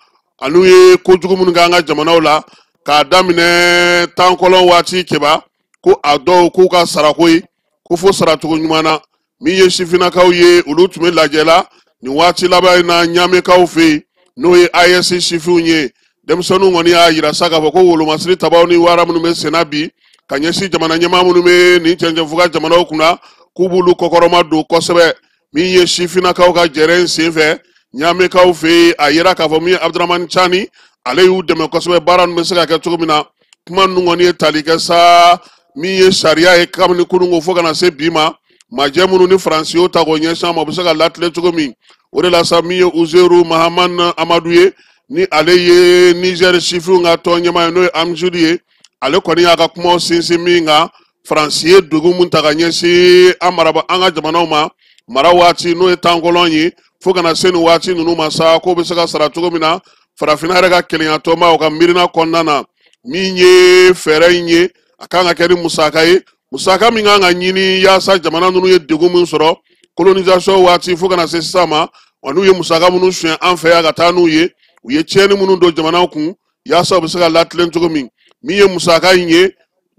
an'u ye kojugu minnu kɛ an ka jamanaw la k'a daminɛ tankɔlɔn waati keba, ko a dɔw k'u ka sara koyi, ko fo saracogo ɲuman na. Min ye sifinnakaw ye, olu tun bɛ lajɛ la nin waati laban in na Ɲamekaw fɛ yen, n'o ye AES sifinw ye. Denmisɛnninw kɔni y'a yira sa k'a fɔ ko wolomasiri tabaw ni wara minnu bɛ senna bi ka ɲɛsin jamana ɲɛmaa minnu bɛ nin cɛncɛnfuga jamanaw kunna, k'u b'olu kɔkɔrɔma don kosɛbɛ. Min ye sifinnakaw ka jɛrɛ in senfɛ Ɲamekaw fɛ yen, a yira k'a fɔ min ye Abudramani Cani, ale y'u dɛmɛ kosɛbɛ baara ninnu bɛ se ka kɛ cogo min na. Kuma ninnu kɔni ye tali kɛ sa min ye sariya ye kabini kununko fo ka na se bi ma, majɛ minnu ni Faransi y'o ta k'o ɲɛsin an ma, o bɛ se ka latilen cogo min. O de la sa, min ye Uzeru Mahaman Amadu ye, ni ale ye Nizɛri sifinw ka tɔn ɲɛmaa ye, n'o ye Amzuru ye, ale kɔni y'a ka kumaw sinsin min kan, Faransi ye degun min ta ka ɲɛsin an maraba an ka jamanaw ma mara waati, n'o ye tankɔlɔn ye, fo ka na se nin waati ninnu ma sa, k'o bɛ se ka sara cogo min na farafinna yɛrɛ ka kelenya tɔnba o ka miirina kɔnɔna na. Min ye fɛɛrɛ in ye, a kan ka kɛ ni musaka ye, musaka min kan ka ɲini yaasa jamana ninnu ye degun min sɔrɔ colonisation waati fo ka na se sisan ma, wa n'u ye musaka minnu suɲɛ an fɛ yan ka taa n'u ye, u ye tiɲɛni minnu don jamanaw kun yaasa u bɛ se ka latilen cogo min. Min ye musaka in ye,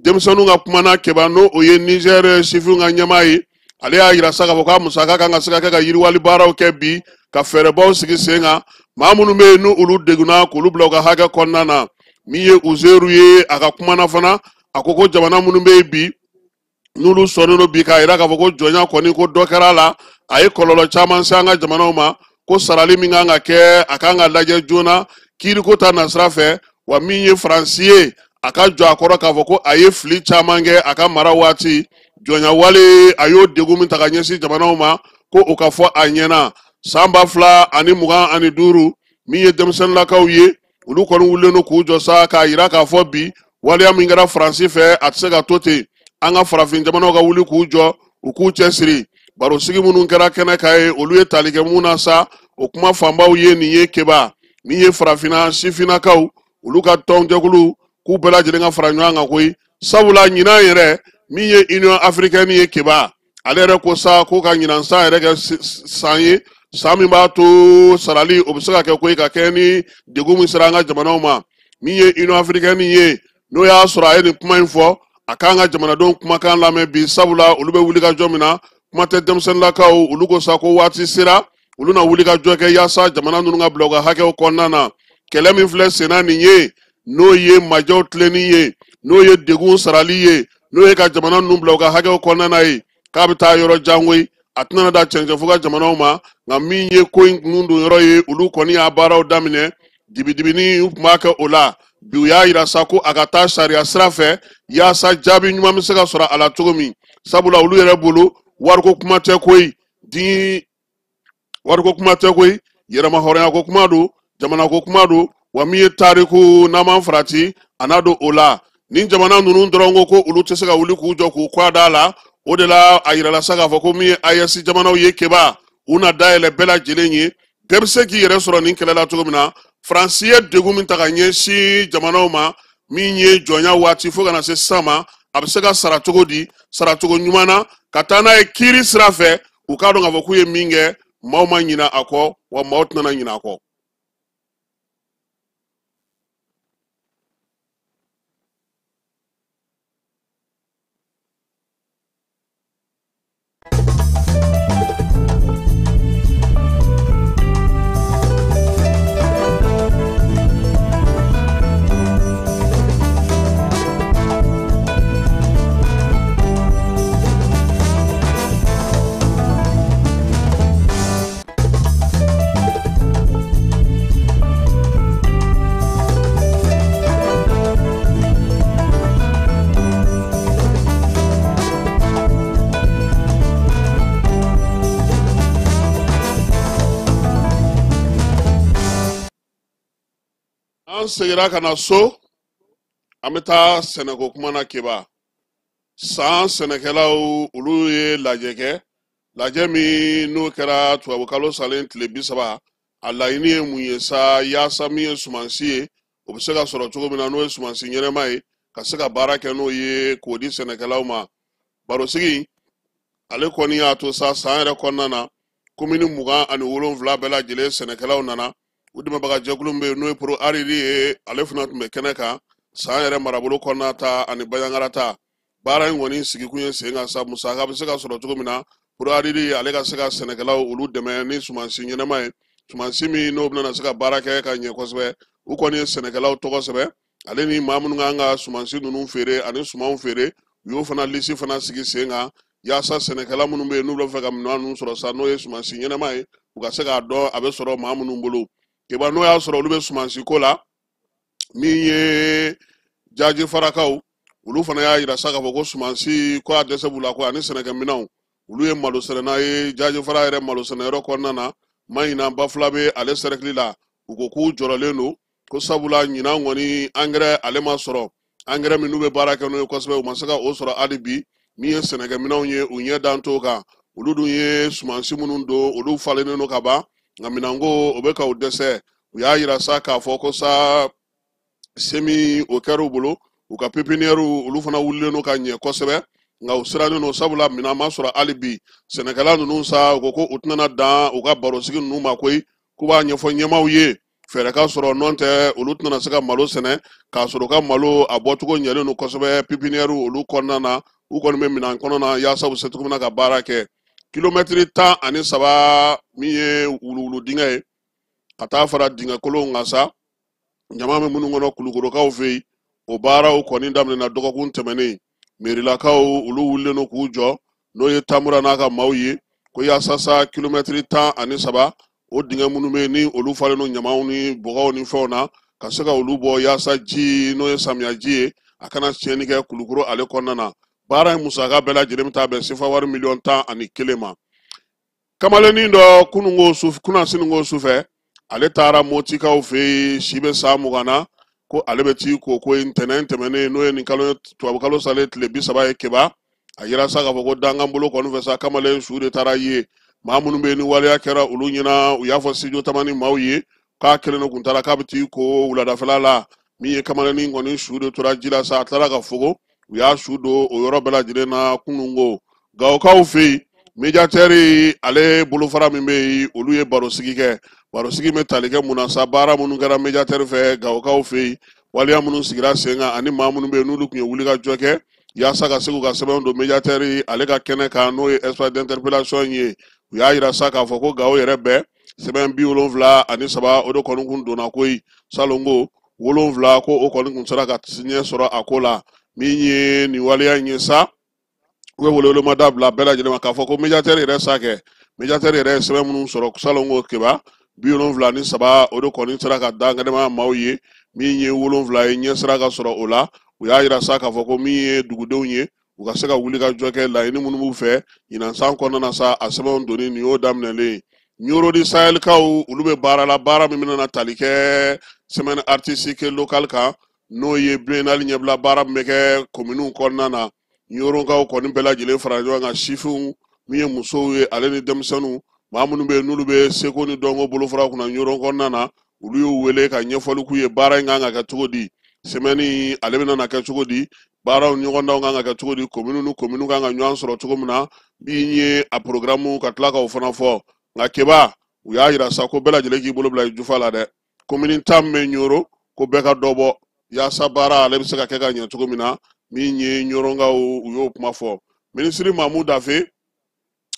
denmisɛnninw ka kumana keba, n'o o ye Nizɛri sifinw ka ɲɛmaa ye, ale y'a yira sa k'a fɔ k'a musaka kan ka se ka kɛ ka yiriwali baaraw kɛ bi, ka fɛɛrɛbaw sigi sen kan, maa minnu bɛ yen n'olu degunna k'olu bila u ka hakɛ kɔnɔna na. Min ye Uzeru ye, a ka kumana fana, a ko ko jamana minnu bɛ yen bi n'olu sɔnnen don bi k'a yira k'a fɔ ko jɔnya kɔni ko dɔ kɛra a la, a ye kɔlɔlɔ caman se an ka jamanaw ma, ko sarali min kan ka kɛ a kan ka lajɛ joona kiiriko ta nasira fɛ. Wa min ye Faransi ye, a ka jɔ a kɔrɔ k'a fɔ ko a ye fili caman kɛ a ka mara waati, jɔnya wale a y'o degun min ta ka ɲɛsin jamanaw ma, ko o ka fɔ a ɲɛna. San 2025, min ye denmisɛnninlakaw ye, olu kɔni wulilen don k'u jɔ sa k'a yira k'a fɔ bi waleya min kɛra Faransi fɛ, a tɛ se ka to ten. An ka farafin jamanaw ka wuli k'u jɔ, u k'u cɛsiri. Barosigi minnu kɛra kɛnɛ kan ye, olu ye tali kɛ mun na sa, o kuma fanbaw ye nin ye keba. Min ye farafinna sifinnakaw, olu ka tɔnjɛkulu k'u bɛɛ lajɛlen ka fara ɲɔgɔn kan koyi, sabula ɲinan yɛrɛ min ye Union africaine ye keba, ale yɛrɛ ko sa ko ka ɲinan san yɛrɛ kɛ san ye, san min b'a to sarali o bɛ se ka kɛ koyi ka kɛ ni degun min sera an ka jamanaw ma. Min ye Union africaine ye, n'o y'a sɔrɔ a ye nin kuma in fɔ, a k'an ka jamanadenw kumakan lamɛn bi, sabula olu bɛ wuli ka jɔ min na Kuma tɛ denmisɛnninlakaw, olu ko sa ko waati sera olu na wuli ka jɔ kɛ yaasa jamana ninnu ka bila u ka hakɛw kɔnɔna na. Kɛlɛ min filɛ senna nin ye, n'o ye majɛw tilenni ye, n'o ye degun sarali ye, n'o ye ka jamana ninnu bila u ka hakɛw kɔnɔna na ye, k'a bɛ taa yɔrɔ jan koyi, a tɛna da cɛncɛn fo ka jamanaw ma. Nka min ye ko in kun don yɔrɔ ye, olu kɔni y'a baaraw daminɛ dibidibini, u tun b'a kɛ o la. Bi u y'a yira sa ko a ka taa sariya sira fɛ yaasa jaabi ɲuman bɛ se ka sɔrɔ a la cogo min, sabula olu yɛrɛ bolo wariko kuma tɛ koyi, di wariko kuma tɛ koyi, yɛrɛmahɔrɔnya ko kuma don, jamana ko kuma don, wa min ye tariku n'an m'an farati a n'a don o la. Ni jamana ninnu dɔrɔn ko ko olu tɛ se ka wuli k'u jɔ k'u kɔ da la, o de la a yirala sa k'a fɔ ko min ye AES jamanaw ye keba, u na dayɛlɛ bɛɛ lajɛlen ye, bɛɛ bɛ se k'i yɛrɛ sɔrɔ nin kɛlɛ la cogo min na. Faransi ye degun min ta ka ɲɛsin jamanaw ma min ye jɔnya waati fo ka na se sisan ma, a bɛ se ka sara cogo di, saracogo ɲuman na, ka taa n'a ye kiiri sira fɛ. U k'a dɔn k'a fɔ k'u ye min kɛ, maaw ma ɲinɛ a kɔ, wa maaw tɛna ɲinɛ a kɔ. An seginna ka na so, an bɛ taa sɛnɛko kuma na keba. San sɛnɛkɛlaw olu ye lajɛ kɛ, lajɛ min n'o kɛra tubabukalo salen tile 30. A laɲini ye mun ye sa, yaasa min ye sumansi ye o bɛ se ka sɔrɔ cogo min na, n'o ye sumansi ɲɛnɛma ye, ka se ka baara kɛ n'o ye k'o di sɛnɛkɛlaw ma. Barosigi ale kɔni y'a to sa san yɛrɛ kɔnɔna na, komini 27 bɛɛ lajɛlen sɛnɛkɛlaw nana. U dɛmɛbaga jɛkulu min bɛ yen n'o ye Pro Aridi ye, ale fana tun bɛ kɛnɛ kan. San yɛrɛ marabolo kɔnɔna ta ani Banjagara ta, baara in kɔni sigikun ye sen kan sa, musaka bɛ se ka sɔrɔ cogo min na, Pro Aridi ale ka se ka sɛnɛkɛlaw olu dɛmɛ ni sumansi ɲɛnɛma ye, sumansi min n'o bɛna se ka baara kɛ ka ɲɛ kosɛbɛ. U kɔni ye sɛnɛkɛlaw tɔgɔ sɛbɛn, ale ni maa minnu kan ka sumansi ninnu feere ani sumanw feere, u y'o fana lisi fana sigi sen kan, yaasa sɛnɛkɛla minnu bɛ yen n'u bɛ fɛ ka minɛn ninnu sɔrɔ sa, n'o ye sumansi ɲɛnɛma ye, u ka se k'a dɔn a bɛ sɔrɔ maa minnu bolo. Keba n'o y'a sɔrɔ olu bɛ sumansi ko la, min ye jaji farakaw, olu fana y'a yira sa k'a fɔ ko sumansi ko a dɛsɛ b'u la ko ani sɛnɛkɛminɛnw. Olu ye malo sɛnɛna ye jaji fara yɛrɛ malo sɛnɛyɔrɔ kɔnɔna na, ma ɲinan Bafulabe ale sɛrɛkili la, u ko k'u jɔrɔlen don ko sabula ɲinan kɔni angɛrɛ ale ma sɔrɔ, angɛrɛ minnu bɛ baara kɛ n'o ye kosɛbɛ, u ma se ka o sɔrɔ hali bi. Min ye sɛnɛkɛminɛnw ye, u ɲɛ dan t'o kan. Olu dun ye sumansi minnu don, olu falennen don ka ban, nka minɛnko o bɛ ka u dɛsɛ. U y'a yira sa k'a fɔ ko sa semi o kɛra u bolo, u ka pépinière olu fana wulilen don ka ɲɛ kosɛbɛ, nka u sirannen don sabula minɛn ma sɔrɔ hali bi. Sɛnɛkɛla ninnu sa, u ko ko u tɛna dan u ka barosigi ninnu ma koyi, k'u b'a ɲɛfɔ ɲɛmaaw ye fɛɛrɛ ka sɔrɔ, n'o tɛ olu tɛna se ka malo sɛnɛ k'a sɔrɔ u ka malo a bɔcogo ɲɛlen don kosɛbɛ pépinière olu kɔnɔna na. U kɔni bɛ minɛn kɔnɔ na yaasa u bɛ se cogo min na ka baara kɛ. Kilomɛtiri 13 min ye wuluwulu dingɛ ye, ka taa fara dingɛ kolonw kan sa, ɲama bɛ minnu kɔnɔ Kulukorokaw fɛ yen, o baaraw kɔni daminɛna dɔgɔkun tɛmɛnen. Merilakaw olu wulilen don k'u jɔ, n'o ye Tamura n'a ka maaw ye, ko yaasa sa kilomɛtiri 13 o dingɛ minnu bɛ yen ni olu falen don ɲamaw ni bɔgɔw ni fɛnw na, ka se ka olu bɔ yaasa ji n'o ye samiya ji ye, a kana tiɲɛni kɛ Kulukoro ale kɔnɔna na. Baara in musaka bɛɛ lajɛlen bɛ taa bɛn sefa wari miliyɔn 11 ma. Kamalennin dɔ kununko su, kunasini ko sufɛ, ale taara Motikaw fɛ yen, si bɛ san 20 na, ko ale bɛ t'i ko ko ntɛnɛn tɛmɛnen, n'o ye nin kalo tubabukalo salen tile 30 ye keba. A yira sa k'a fɔ ko dankan bolo kɔni fɛ sa, kamalen su de taara ye. Maa minnu bɛ yen ni waleya kɛra olu ɲɛna, u y'a fɔ studio tamani maaw ye k'a kelen de kun taara k'a bɛ t'i ko wuladafɛla la. Min ye kamalennin kɔni su de tora ji la sa, a tilara ka fogo, u y'a su don o yɔrɔ bɛɛ lajɛlen na kununko. Gawokaw fɛ yen, médiateur ale bolofara min bɛ yen, olu ye barosigi kɛ. Barosigi bɛ tali kɛ mun na sa, baara minnu kɛra médiateur fɛ Gawokaw fɛ yen, waleya minnu sigira sen kan ani maa minnu bɛ yen n'olu tun ye wulikajɔ kɛ yaasa ka se k'u ka sɛbɛnw don médiateur ale ka kɛnɛ kan, n'o ye espace d'interpellation ye. U y'a yira sa k'a fɔ ko Gawo yɛrɛ bɛɛ sɛbɛn 73, o de kɔni kun donna koyi. Salongo 7 ko o kɔni kun sera ka ɲɛ sɔrɔ a ko la. Min ye nin waleya in ye sa, u bɛ welewelema bila bɛɛ lajɛlen ma k'a fɔ ko médiateur yɛrɛ sa kɛ, médiateur yɛrɛ ye sɛbɛn minnu sɔrɔ salongo Keba, 73, o de kɔni sera ka da ŋɛnɛmaya maaw ye. Min ye 7 ye, ɲɛ sera ka sɔrɔ o la. U y'a yira sa k'a fɔ ko min ye dugudenw ye, u ka se ka wuli ka jɔ kɛ laɲini minnu b'u fɛ ɲinan san kɔnɔna na sa, a sɛbɛnw donni nin y'o daminɛlen ye. Ɲoro di Sahelkaw, olu bɛ baara la, baara min bɛna tali kɛ semaine artistique locale kan, n'o ye biennale ɲɛbila baara min bɛ kɛ kominiw kɔnɔna na. Ɲoronkaw kɔni bɛɛ lajɛlen fara ɲɔgɔn kan, sifinw min ye musow ye ale ni denmisɛnninw, maa minnu bɛ yen n'olu bɛ seko ni dɔnko bolofara kunna Ɲoron kɔnɔna na, olu y'u wele ka ɲɛfɔli k'u ye baara in kan ka kɛ cogo di, semaine ale bɛna na kɛ cogo di, baaraw ɲɔgɔndanw kan ka kɛ cogo di, kominiw ni kominiw kan ka ɲɔgɔn sɔrɔ cogo min na, min ye a programme ka tila k'o fana fɔ. Nka Keba, u y'a yira sa ko bɛɛ lajɛlen k'i bolo bila i jufa la dɛ, komini 10 bɛ Ɲoro, ko bɛɛ ka dɔ bɔ yaasa baara ale bɛ se ka kɛ ka ɲɛ cogo min na. Min ye Ɲoronkaw, u y'o kuma fɔ. Minisiri Mamu Dafe,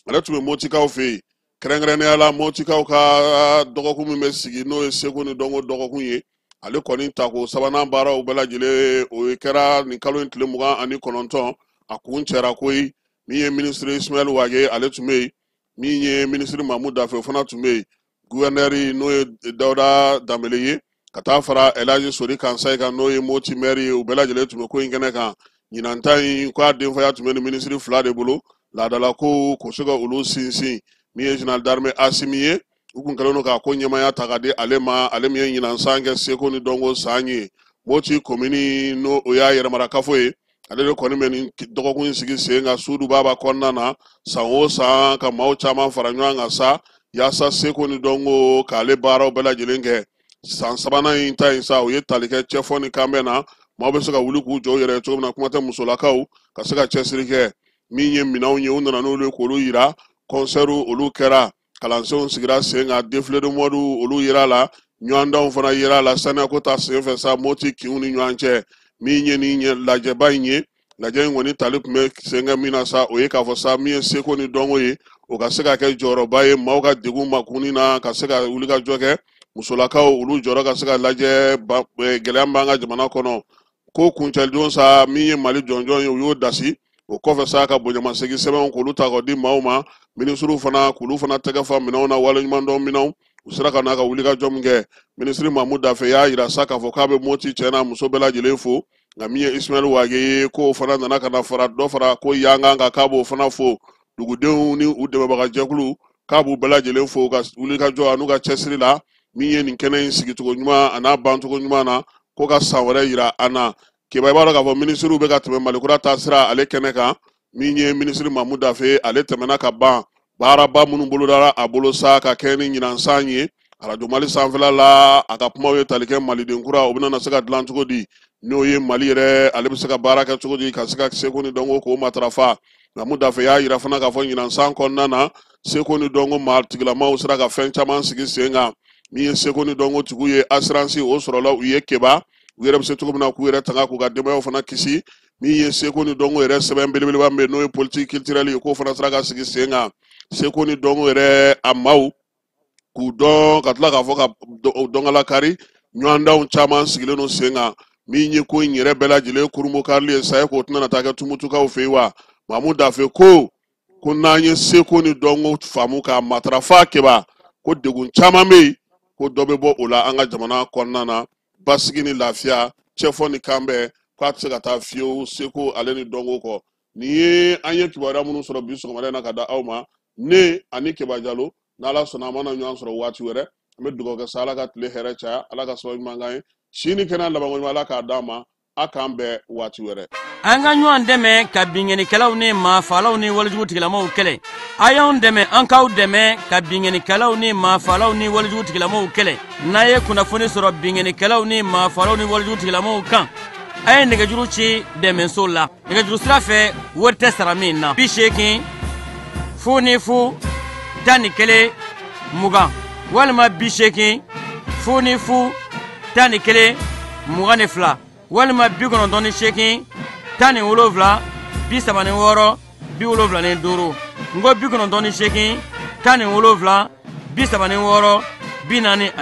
ale tun bɛ Motikaw fɛ yen, kɛrɛnkɛrɛnnenya la Motikaw ka dɔgɔkun min bɛ sigi, n'o ye seko ni dɔnko dɔgɔkun ye, ale kɔni tako sabanan baaraw bɛɛ lajɛlen o kɛra nin kalo in tile 29, a kun cɛra koyi. Min ye minisiri Ismaël Wage, ale tun bɛ yen. Min ye minisiri Mamu Dafe, o fana tun bɛ yen. Gouverneur n'o ye Dawuda Danbele ye, ka taa fara Elhaji Sori Kansayi kan, n'o ye Moti maire ye, u bɛɛ lajɛlen tun bɛ ko in kɛnɛ kan. Ɲinan ta in, k'a denfaya tun bɛ ni minisiri 2 de bolo, laadalako k'o se ka olu sinsin. Min ye général d'armée Asimi ye, u kun kɛlen don k'a ko ɲɛmaaya ta ka di ale ma, ale min ye ɲinan san kɛ seko ni dɔnko san ye. Moti komini, n'o o y'a yɛrɛmarakafo ye, ale de kɔni bɛ nin dɔgɔkun in sigi sen kan Suduba kɔnɔna na san o san, ka maaw caman fara ɲɔgɔn kan sa yaasa seko ni dɔnko k'ale baaraw bɛɛ lajɛlen kɛ. San sabanan in ta in sa, o ye tali kɛ cɛfɔ ni kanbɛn na, maaw bɛ se ka wuli k'u jɔ u yɛrɛ ye cogo min na, kuma tɛ musolakaw ka se ka cɛsiri kɛ. Min ye minɛnw ye, u nana n'olu ye k'olu yira, concert olu kɛra, kalansenw sigira sen kan, défilé de mode olu yira la, ɲɔgɔndanw fana yira la, saniyako ta sen fɛ sa Moti kinw ni ɲɔgɔn cɛ. Min ye nin lajɛba in ye, lajɛ in kɔni tali tun bɛ sen kɛ min na sa, o ye k'a fɔ sa min ye seko ni dɔnko ye, o ka se ka kɛ jɔyɔrɔba ye maaw ka degun makunni na, ka se ka wuli ka jɔ kɛ. Musolakaw olu jɔyɔrɔ ka se ka lajɛ gɛlɛya min b'an ka jamana kɔnɔ. Ko kuncɛlidon sa, min ye Mali jɔnjɔn ye, u y'o dasi. O kɔfɛ sa, ka bonyamasegin sɛbɛnw k'olu ta k'o di maaw ma, minisiriw fana k'olu fana tɛgɛ fa minɛnw na, waleɲumandɔn minɛnw, u sera ka n'a ka wulikajɔ min kɛ. Minisiri Mamu Dafe y'a yira sa k'a fɔ k'a bɛ Moti cɛ n'a muso bɛɛ lajɛlen fo. Nka min ye Ismaël Wage ye, k'o fana nana ka na fara dɔ fara ko yankan kan, k'a b'o fana fo. Dugudenw ni u dɛmɛbagajɛkulu, k'a b'u bɛɛ lajɛlen fo ka wulikajɔ an'u ka cɛsiri la. Min ye nin kɛnɛ in sigicogo ɲuman a n'a bancogo ɲuman na, ko ka san wɛrɛ yira an na. Keba, i b'a dɔn k'a fɔ minisiriw bɛ ka tɛmɛ Malikura taasira ale kɛnɛ kan. Min ye minisiri Mamu Dafe, ale tɛmɛna ka ban baaraba minnu bolodara a bolo sa ka kɛ ni ɲinan san ye. Arajo Mali sanfɛla la, a ka kumaw ye tali kɛ Maliden kura, o bɛna na se ka dilan cogo di, n'o ye Mali yɛrɛ ale bɛ se ka baara kɛ cogo di, ka se ka seko ni dɔnko k'o matarafa. Mamu Dafe y'a yira fana k'a fɔ ɲinan san kɔnɔna na, seko ni dɔnko maa tigilamaw sera ka fɛn caman sigi sen kan. Min ye seko ni dɔnko tigiw ye, assurance o sɔrɔla u ye Keba, u yɛrɛ bɛ se cogo min na k'u yɛrɛ tanga, k'u ka denbayaw fana kisi. Min ye seko ni dɔnko yɛrɛ sɛbɛn belebeleba min bɛ yen, n'o ye politique culturelle ye, k'o fana sera ka sigi sen kan. Seko ni dɔnko yɛrɛ a maaw k'u dɔn, ka tila k'a fɔ ka dɔnkala kari, ɲɔgɔndanw caman sigilen don sen kan. Min ye ko in yɛrɛ bɛɛ lajɛlen kurunbokarili ye sa ye, k'o tɛna taa kɛ Tumutukaw fɛ yen wa. Mamu Dafe ko n'an ye seko ni dɔnko faamu k'a matarafa Keba, ko degun caman bɛ yen, ko dɔ bɛ bɔ o la an ka jamana kɔnɔna na. Basigi ni lafiya, cɛfɔ ni kanbɛn, k'a tɛ se ka taa fiyewu seko ale ni dɔnko kɔ. Nin ye an ye kibaruya minnu sɔrɔ bi sɔgɔmada in na ka da aw ma, ne ani Keba Jalo, n'Ala sɔnna an mana ɲɔgɔn sɔrɔ waati wɛrɛ. An bɛ dugawu kɛ sa, Ala ka tile hɛrɛ caya, Ala ka sababu ɲuman k'an ye, si ni kɛnɛya labanko ɲuman Ala k'a d'an ma. A k'an bɛn waati wɛrɛ. An ka ɲɔgɔn dɛmɛ ka binkannikɛlaw ni maafalaw ni walejugu tigilamaw kɛlɛ. A y'anw dɛmɛ, an k'aw dɛmɛ ka binkannikɛlaw ni maafalaw ni walejugu tigilamaw kɛlɛ. N'a ye kunnafoni sɔrɔ binkannikɛlaw ni maafalaw ni walejugu tigilamaw kan, a ye nɛgɛjuru ci dɛmɛso la. Nɛgɛjuru sira fɛ, wari tɛ sara min na. 80 0 0 11 20 walima 80 0 0 11 22 walima 98. 17 36 75. N ko 98 17 36 40.